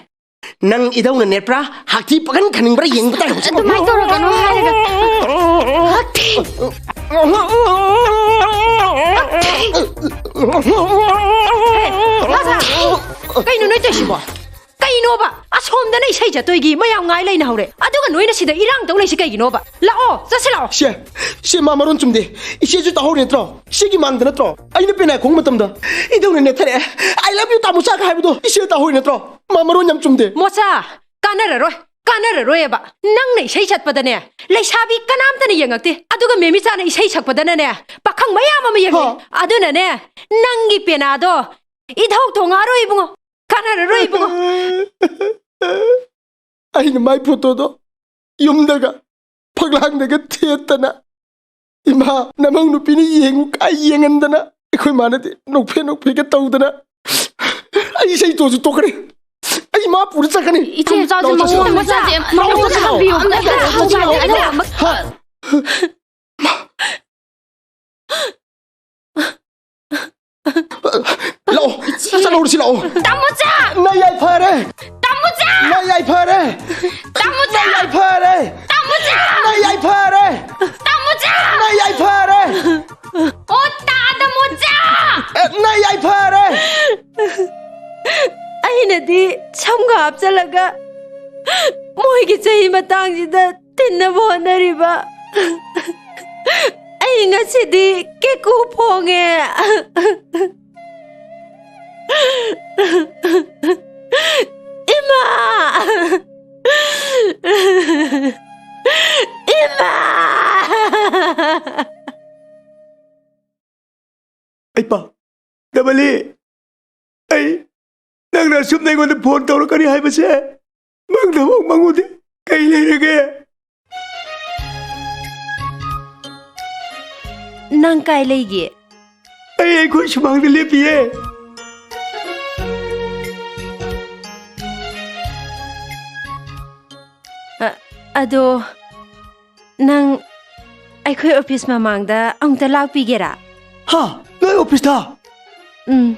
ꯅꯪ ꯏꯙꯧꯅ ꯅꯦꯠꯄ꯭ꯔꯥ? ꯍꯥꯛꯊꯤ ꯄꯈꯟ ꯈꯟꯅꯤꯡꯕ꯭ꯔꯥ ꯌꯦꯡꯕ ꯇꯥꯏ ꯍꯧꯖꯤꯛ꯫ ꯑꯗꯨꯃꯥꯏꯅ ꯇꯧꯔꯛꯀꯅꯣ ꯍꯥꯏꯔꯒ꯫ ꯍꯥꯛꯊꯤ! ꯍꯥꯛꯊꯤ! ꯍꯦ, ꯂꯥꯖꯥ! ꯀꯩꯅꯣ ꯅꯣꯏ ꯇꯧꯏꯁꯤꯕꯣ? ꯀꯩꯅꯣꯕ? ꯑꯁꯣꯝꯗꯅ ꯏꯁꯩ ꯆꯠꯇꯣꯏꯒꯤ ꯃꯌꯥꯝ ꯉꯥꯏ ꯂꯩꯅꯍꯧꯔꯦ, ꯑꯗꯨꯒ ꯅꯣꯏꯅ ꯁꯤꯗ ꯏꯔꯥꯡ ꯇꯧ ꯂꯩꯁꯤ ꯀꯩꯒꯤꯅꯣꯕ? ꯂꯥꯛꯑꯣ, ꯆꯠꯁꯤ ꯂꯥꯛꯑꯣ꯫ ꯁꯦ, ꯁꯦ, ꯃꯥ ꯃꯔꯣꯟ ꯆꯨꯝꯗꯦ꯫ ꯏꯆꯦꯁꯨ ꯇꯥꯍꯧꯔꯤ ꯅꯠꯇ꯭ꯔꯣ? ꯁꯤꯒꯤ ꯃꯥꯡꯗ ꯅꯠꯇ꯭ꯔꯣ? ꯑꯩꯅ ꯄꯦꯅꯥ ꯈꯣꯡ ꯃꯇꯝꯗ ꯏꯙꯧꯅ ꯅꯦꯠꯊꯔꯛꯑꯦ, "I love you, ꯇꯥꯃꯣꯆꯥ" ꯀ ꯍꯥꯏꯕꯗꯣ ꯏꯆꯦ ꯇꯥꯍꯧꯔꯤ ꯅꯠꯇ꯭ꯔꯣ? ꯃꯥ ꯃꯔꯣꯟ ꯌꯥꯝ ꯆꯨꯝꯗꯦ꯫ ꯃꯣꯆꯥ, ꯀꯥꯟꯅꯔꯔꯣꯏ, ꯀꯥꯟꯅꯔꯔꯣꯏꯕ꯫ ꯅꯪꯅ ꯏꯁꯩ ꯁꯛꯄꯗꯅꯦ, ꯂꯩꯁꯥꯕꯤ ꯀꯅꯥꯝꯇꯅ ꯌꯦꯡꯉꯛꯇꯦ, ꯑꯗꯨꯒ ꯃꯦꯃꯤꯆꯥꯅ ꯏꯁꯩ ꯁꯛꯄꯗꯅꯅꯦ, ꯄꯥꯈꯪ ꯃꯌꯥꯝ ꯑꯃ ꯌꯦꯡꯉꯛꯑꯦ꯫ ꯍꯥ? ꯑꯗꯨꯅꯅꯦ, ꯅꯪꯒꯤ ꯄꯦꯅꯥꯗꯣ ꯏꯙꯧ ꯊꯣꯡꯉꯥꯔꯣꯏ ꯏꯕꯨꯡꯉꯣ, ꯀꯥꯟꯅꯔꯔꯣꯏ ꯏꯕꯨꯡꯉꯣ꯫ ꯑꯩꯅ ꯃꯥꯏ ꯐꯣꯇꯣꯗꯣ ꯌꯨꯝꯗꯒ ꯐꯛꯂꯥꯡꯗꯒ ꯊꯦꯠꯇꯅ, "ꯏꯃꯥ, ꯅꯃꯧ ꯅꯨꯄꯤꯅ ꯌꯦꯡꯉꯨ" ꯀꯥꯏ ꯌꯦꯡꯍꯟꯗꯅ, ꯑꯩꯈꯣꯏ ꯃꯥꯅꯗꯤ ꯅꯣꯛꯐꯦ ꯅꯣꯛꯐꯦꯒ ꯇꯧꯗꯅ, ꯑꯩ ꯏꯁꯩ ꯇꯣꯛꯑꯁꯨ ꯇꯣꯛꯀꯅꯤ꯫ ꯑꯩ ꯃꯥ ꯄꯨꯔ ꯆꯠꯀꯅꯤ꯫ ꯏꯆꯦ, ꯆꯥꯎꯁꯦ, ꯂꯥꯛꯑꯣ, ꯆꯠꯁꯤ ꯃꯑꯣꯡ ꯂꯥꯛꯑꯣ꯫ ꯑꯃ ꯆꯥꯁꯦ, ꯂꯥꯛꯑꯣ, ꯃꯑꯣꯡ ꯆꯠꯁꯤ ꯑꯃ ꯂꯥꯛꯑꯣ꯫ ꯍꯪꯕꯤꯌꯨ꯫ ꯑꯝꯇ ꯆꯠꯁꯤ ꯂꯥꯛꯑꯣ꯫ ꯍꯥ? ꯂꯥꯛꯑꯣ, ꯏꯆꯦ꯫ ꯆꯠꯍꯧꯔꯁꯤ ꯂꯥꯛꯑꯣ꯫ ꯇꯥꯃꯣꯆꯥ! ꯅꯌꯥꯏ ꯐꯔꯦ! ꯇꯥꯃꯣꯆꯥ! ꯅꯌꯥꯏ ꯐꯔꯦ! ꯇꯥꯃꯣꯆꯥ! ꯅꯌꯥꯏ ꯐꯔꯦ! ꯇꯥꯃꯣꯆꯥ! ꯅꯌꯥꯏ ꯐꯔꯦ! ꯇꯥꯃꯣꯆꯥ! ꯅꯌꯥꯏ ꯐꯔꯦ! ꯑꯣ, ꯇꯥꯗꯃꯣꯆꯥ! ꯑꯦ, ꯅꯌꯥꯏ ꯐꯔꯦ! ꯑꯩꯅꯗꯤ ꯁꯝꯒ ꯍꯥꯞꯆꯜꯂꯒ ꯃꯣꯏꯒꯤ ꯆꯍꯤ ꯃꯇꯥꯡꯁꯤꯗ ꯇꯤꯟꯅꯕ ꯍꯣꯠꯅꯔꯤꯕ꯫ ꯑꯩ ꯉꯁꯤꯗꯤ ꯀꯦꯀꯨ ꯐꯣꯡꯉꯦ꯫ ꯏꯃꯥ! ꯏꯃꯥ! ꯑꯩ ꯄꯥ, ꯗꯕꯂꯤ, ꯑꯩ, ꯅꯪꯅ ꯑꯁꯨꯝꯅ ꯑꯩꯉꯣꯟꯗ ꯐꯣꯟ ꯇꯧꯔꯛꯀꯅꯤ ꯍꯥꯏꯕꯁꯦ ꯃꯪꯗꯐꯥꯎ ꯃꯪꯉꯨꯗꯦ꯫ ꯀꯩ ꯂꯩꯔꯒꯦ? ꯅꯪ ꯀꯥꯏ ꯂꯩꯒꯦ? ꯑꯩ ꯑꯩꯈꯣꯏ ꯁꯨꯃꯥꯡꯗ ꯂꯦꯞꯄꯤꯌꯦ꯫ ꯑ, ꯑꯗꯣ, ꯅꯪ ꯑꯩꯈꯣꯏ ꯑꯣꯐꯤꯁ ꯃꯃꯥꯡꯗ ꯑꯃꯨꯛꯇ ꯂꯥꯛꯄꯤꯒꯦꯔꯥ? ꯍꯥ? ꯅꯣꯏ ꯑꯣꯐꯤꯁꯇ? ꯎꯝ꯫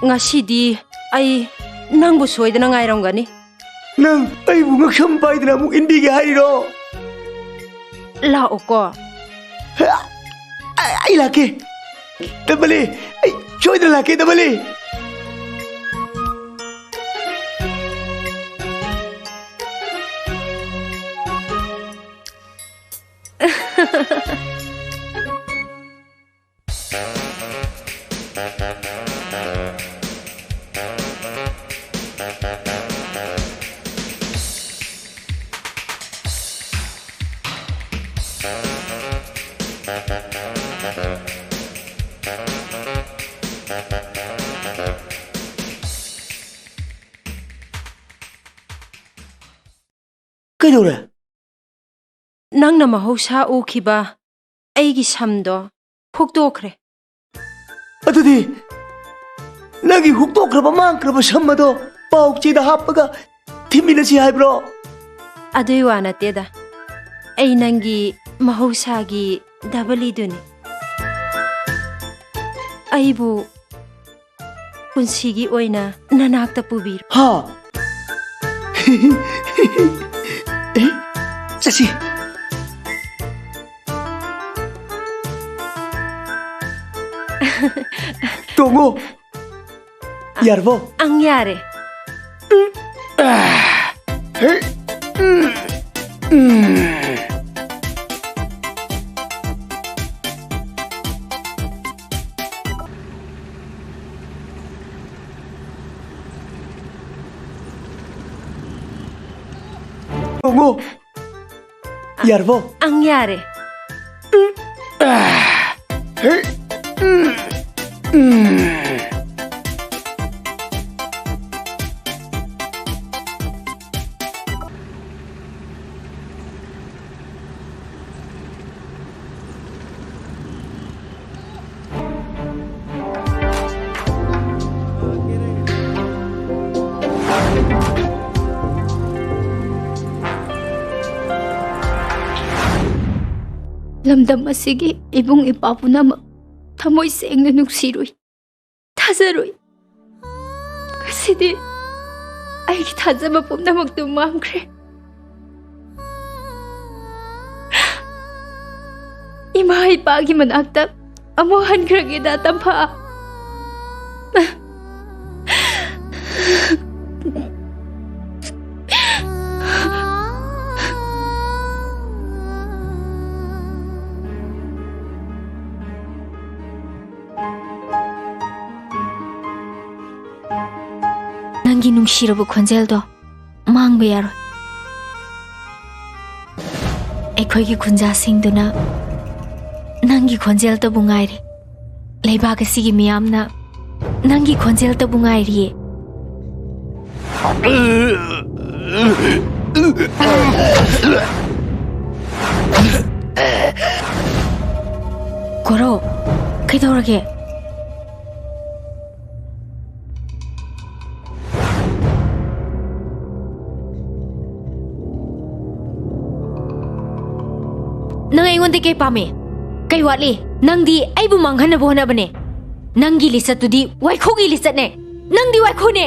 ꯉꯁꯤꯗꯤ ꯑꯩ ꯅꯪꯕꯨ ꯁꯣꯏꯗꯅ ꯉꯥꯏꯔꯝꯒꯅꯤ꯫ ꯅꯪ ꯑꯩꯕꯨ ꯉꯛꯁꯝ ꯄꯥꯏꯗꯅ ꯑꯃꯨꯛ ꯏꯟꯕꯤꯒꯦ ꯍꯥꯏꯔꯤꯔꯣ? ꯂꯥꯛꯑꯣꯀꯣ꯫ ꯑ-, ꯑ-, ꯑꯩ ꯂꯥꯛꯀꯦ꯫ ꯗꯕꯂꯤ, ꯑꯩ ꯁꯣꯏꯗꯅ ꯂꯥꯛꯀꯦ, ꯗꯕꯂꯤ꯫ ꯀꯩꯗꯧꯔꯦ? ꯅꯪꯅ ꯃꯍꯧꯁꯥ ꯎꯈꯤꯕ ꯑꯩꯒꯤ ꯁꯝꯗꯣ ꯍꯨꯛꯇꯣꯛꯈ꯭ꯔꯦ꯫ ꯑꯗꯨꯗꯤ ꯅꯪꯒꯤ ꯍꯨꯛꯇꯣꯛꯈ꯭ꯔꯕ ꯃꯥꯡꯈ꯭ꯔꯕ ꯁꯝ ꯑꯗꯣ ꯄꯥꯎ ꯆꯦꯗ ꯍꯥꯞꯄꯒ ꯊꯤꯃꯤꯟꯅꯁꯤ ꯍꯥꯏꯕ꯭ꯔꯣ? ꯑꯗꯨꯏ ꯋꯥ ꯅꯠꯇꯦꯗ꯫ ꯑꯩ ꯅꯪꯒꯤ ꯃꯍꯧꯁꯥꯒꯤ ꯗꯕꯂꯤꯗꯨꯅꯤ꯫ ꯑꯩꯕꯨ ꯄꯨꯟꯁꯤꯒꯤ ꯑꯣꯏꯅ ꯅꯅꯥꯛꯇ ꯄꯨꯕꯤꯔꯣ꯫ ꯍꯥ? ꯑꯦ, ꯆꯠꯁꯤ꯫ ꯇꯣꯡꯉꯣ꯫ ꯌꯥꯔꯕꯣ? ꯑꯪ, ꯌꯥꯔꯦ꯫ ꯇꯣꯡꯉꯣ꯫ ꯌꯥꯔꯕꯣ? ꯑꯪ, ꯌꯥꯔꯦ꯫ ꯂꯝꯗꯝ ꯑꯁꯤꯒꯤ ꯏꯕꯨꯡ ꯏꯄ꯭ꯋꯥ ꯄꯨꯝꯅꯃꯛ ꯊꯃꯣꯏ ꯁꯦꯡꯅ ꯅꯨꯡꯁꯤꯔꯨꯏ, ꯊꯥꯖꯔꯨꯏ꯫ ꯉꯁꯤꯗꯤ ꯑꯩꯒꯤ ꯊꯥꯖꯕ ꯄꯨꯝꯅꯃꯛꯇꯨ ꯃꯥꯡꯈ꯭ꯔꯦ꯫ ꯏꯃꯥ ꯏꯄꯥꯒꯤ ꯃꯅꯥꯛꯇ ꯑꯃꯨꯛ ꯍꯟꯈ꯭ꯔꯒꯦꯗ, ꯇꯝꯐꯥ꯫ ꯅꯪꯒꯤ ꯅꯨꯡꯁꯤꯔꯕ ꯈꯣꯟꯖꯦꯜꯗꯣ ꯃꯥꯡꯕ ꯌꯥꯔꯣꯏ꯫ ꯑꯩꯈꯣꯏꯒꯤ ꯈꯨꯟꯖꯥꯁꯤꯡꯗꯨꯅ ꯅꯪꯒꯤ ꯈꯣꯟꯖꯦꯜꯇꯕꯨ ꯉꯥꯏꯔꯤ꯫ ꯂꯩꯕꯥꯛ ꯑꯁꯤꯒꯤ ꯃꯤꯌꯥꯝꯅ ꯅꯪꯒꯤ ꯈꯣꯟꯖꯦꯜꯇꯕꯨ ꯉꯥꯏꯔꯤꯌꯦ꯫ ꯀꯣꯔꯧ, ꯀꯩꯗꯧꯔꯒꯦ? ꯅꯪ ꯑꯩꯉꯣꯟꯗ ꯀꯩ ꯄꯥꯝꯃꯤ? ꯀꯩ ꯋꯥꯠꯂꯤ? ꯅꯪꯗꯤ ꯑꯩꯕꯨ ꯃꯥꯡꯍꯟꯅꯕ ꯍꯣꯠꯅꯕꯅꯦ꯫ ꯅꯪꯒꯤ ꯂꯤꯆꯠꯇꯨꯗꯤ ꯋꯥꯏꯈꯨꯒꯤ ꯂꯤꯆꯠꯅꯦ꯫ ꯅꯪꯗꯤ ꯋꯥꯏꯈꯨꯅꯦ꯫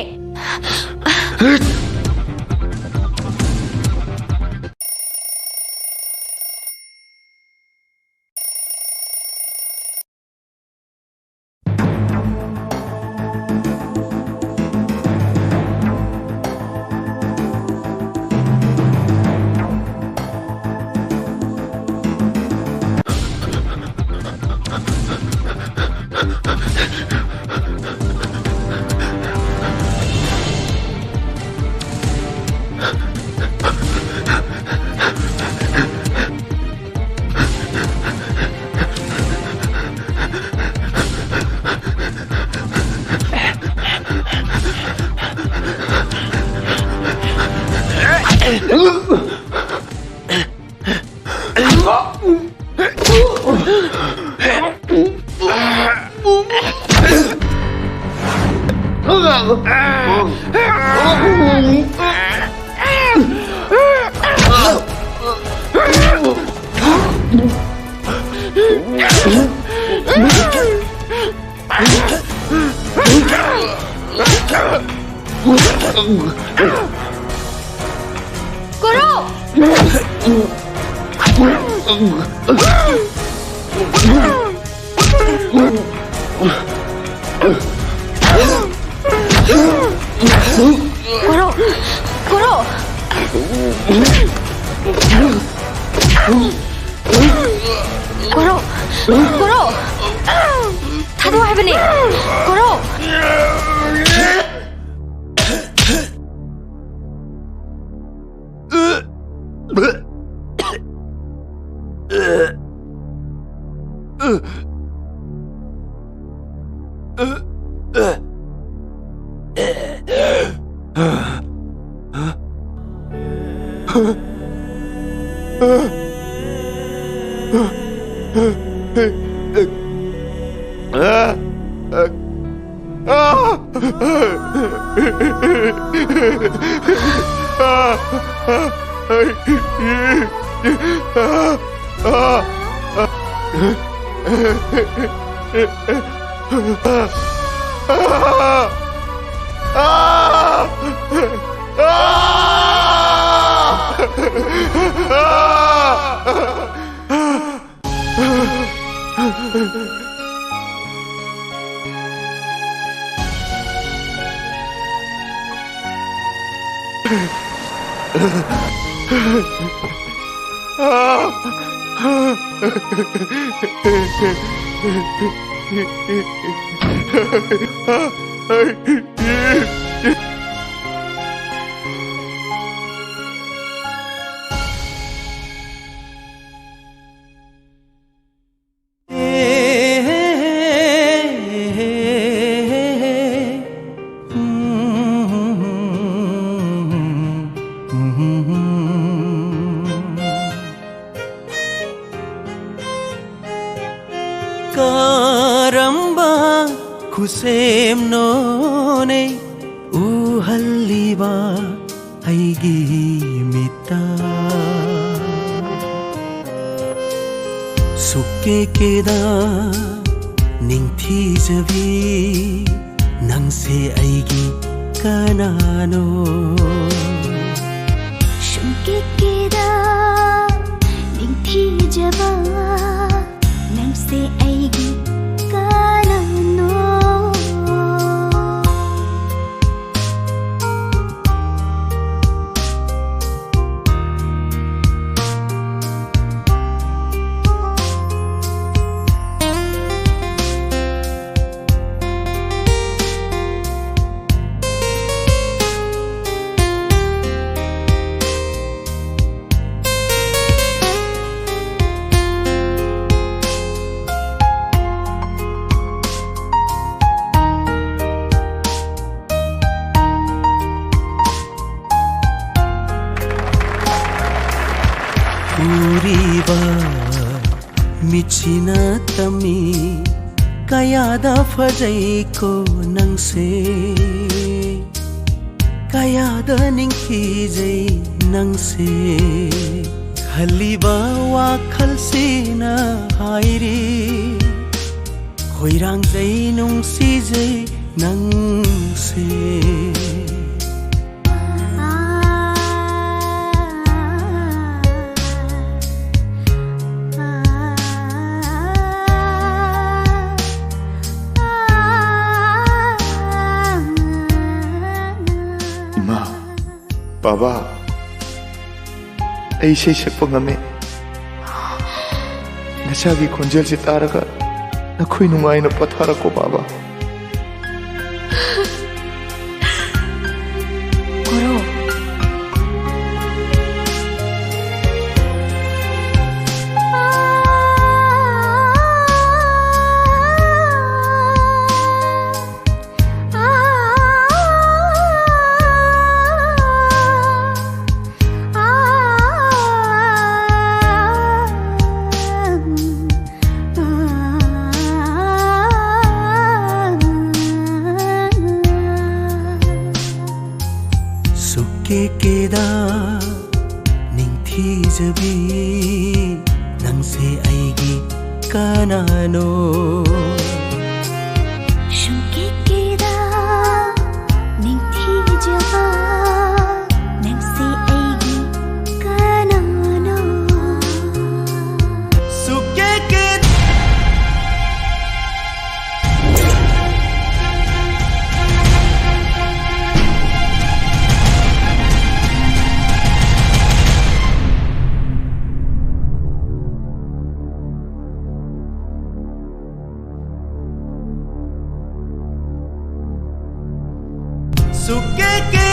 ꯀꯣꯔꯧ! ꯀꯣꯔꯧ! ꯀꯣꯔꯧ! ꯀꯣꯔꯧ! ꯀꯣꯔꯧ! ꯊꯥꯗꯣꯛꯑꯣ ꯍꯥꯏꯕꯅꯦ! ꯀꯣꯔꯧ! ꯀꯔꯝꯕ ꯈꯨꯠꯁꯦꯝꯅꯣꯅꯦ ꯎꯍꯜꯂꯤꯕ ꯑꯩꯒꯤ ꯃꯤꯠꯇ? ꯁꯨꯛꯀꯦ ꯀꯦꯗ ꯅꯤꯡꯊꯤꯖꯕꯤ, ꯅꯪꯁꯦ ꯑꯩꯒꯤ ꯀꯅꯥꯅꯣ? ꯁꯨꯛꯀꯦ ꯀꯦꯗ ꯅꯤꯡꯊꯤꯖꯕ, ꯅꯪꯁꯦ ꯑꯩꯒꯤ ꯀꯅꯥꯅꯣ? ꯎꯔꯤꯕ ꯃꯤꯠꯁꯤꯅ ꯇꯝꯃꯤ, ꯀꯌꯥꯗ ꯐꯖꯩꯀꯣ ꯅꯪꯁꯦ, ꯀꯌꯥꯗ ꯅꯤꯡꯊꯤꯖꯩ ꯅꯪꯁꯦ꯫ ꯈꯜꯂꯤꯕ ꯋꯥꯈꯜꯁꯤꯅ ꯍꯥꯏꯔꯤ, ꯈꯣꯏꯔꯥꯡꯖꯩ, ꯅꯨꯡꯁꯤꯖꯩ ꯅꯪꯁꯦ꯫ ꯏꯃꯥ, ꯕꯥꯕꯥ, ꯑꯩ ꯏꯁꯩ ꯁꯛꯄ ꯉꯝꯃꯦ꯫ ꯅꯆꯥꯒꯤ ꯈꯣꯟꯖꯦꯜꯁꯦ ꯇꯥꯔꯒ ꯅꯈꯣꯏ ꯅꯨꯡꯉꯥꯏꯅ ꯄꯣꯊꯥꯔꯀꯣ, ꯕꯥꯕꯥ꯫ ꯀꯣꯔꯧ꯫ ꯁꯨꯛꯀꯦ ꯀꯦꯗ ꯅꯤꯡꯊꯤꯖꯕꯤ, ꯅꯪꯁꯦ ꯑꯩꯒꯤ ꯀꯅꯥꯅꯣ? ꯁꯨꯡꯀꯤꯀꯤꯗ ꯅꯤꯡꯊꯤꯖꯕ ꯅꯪꯁꯦ ꯑꯩꯒꯤ ꯀꯅꯥꯅꯣ? ꯁꯨꯛꯀꯤꯀꯤ ꯁꯨꯛꯀꯤꯀꯤ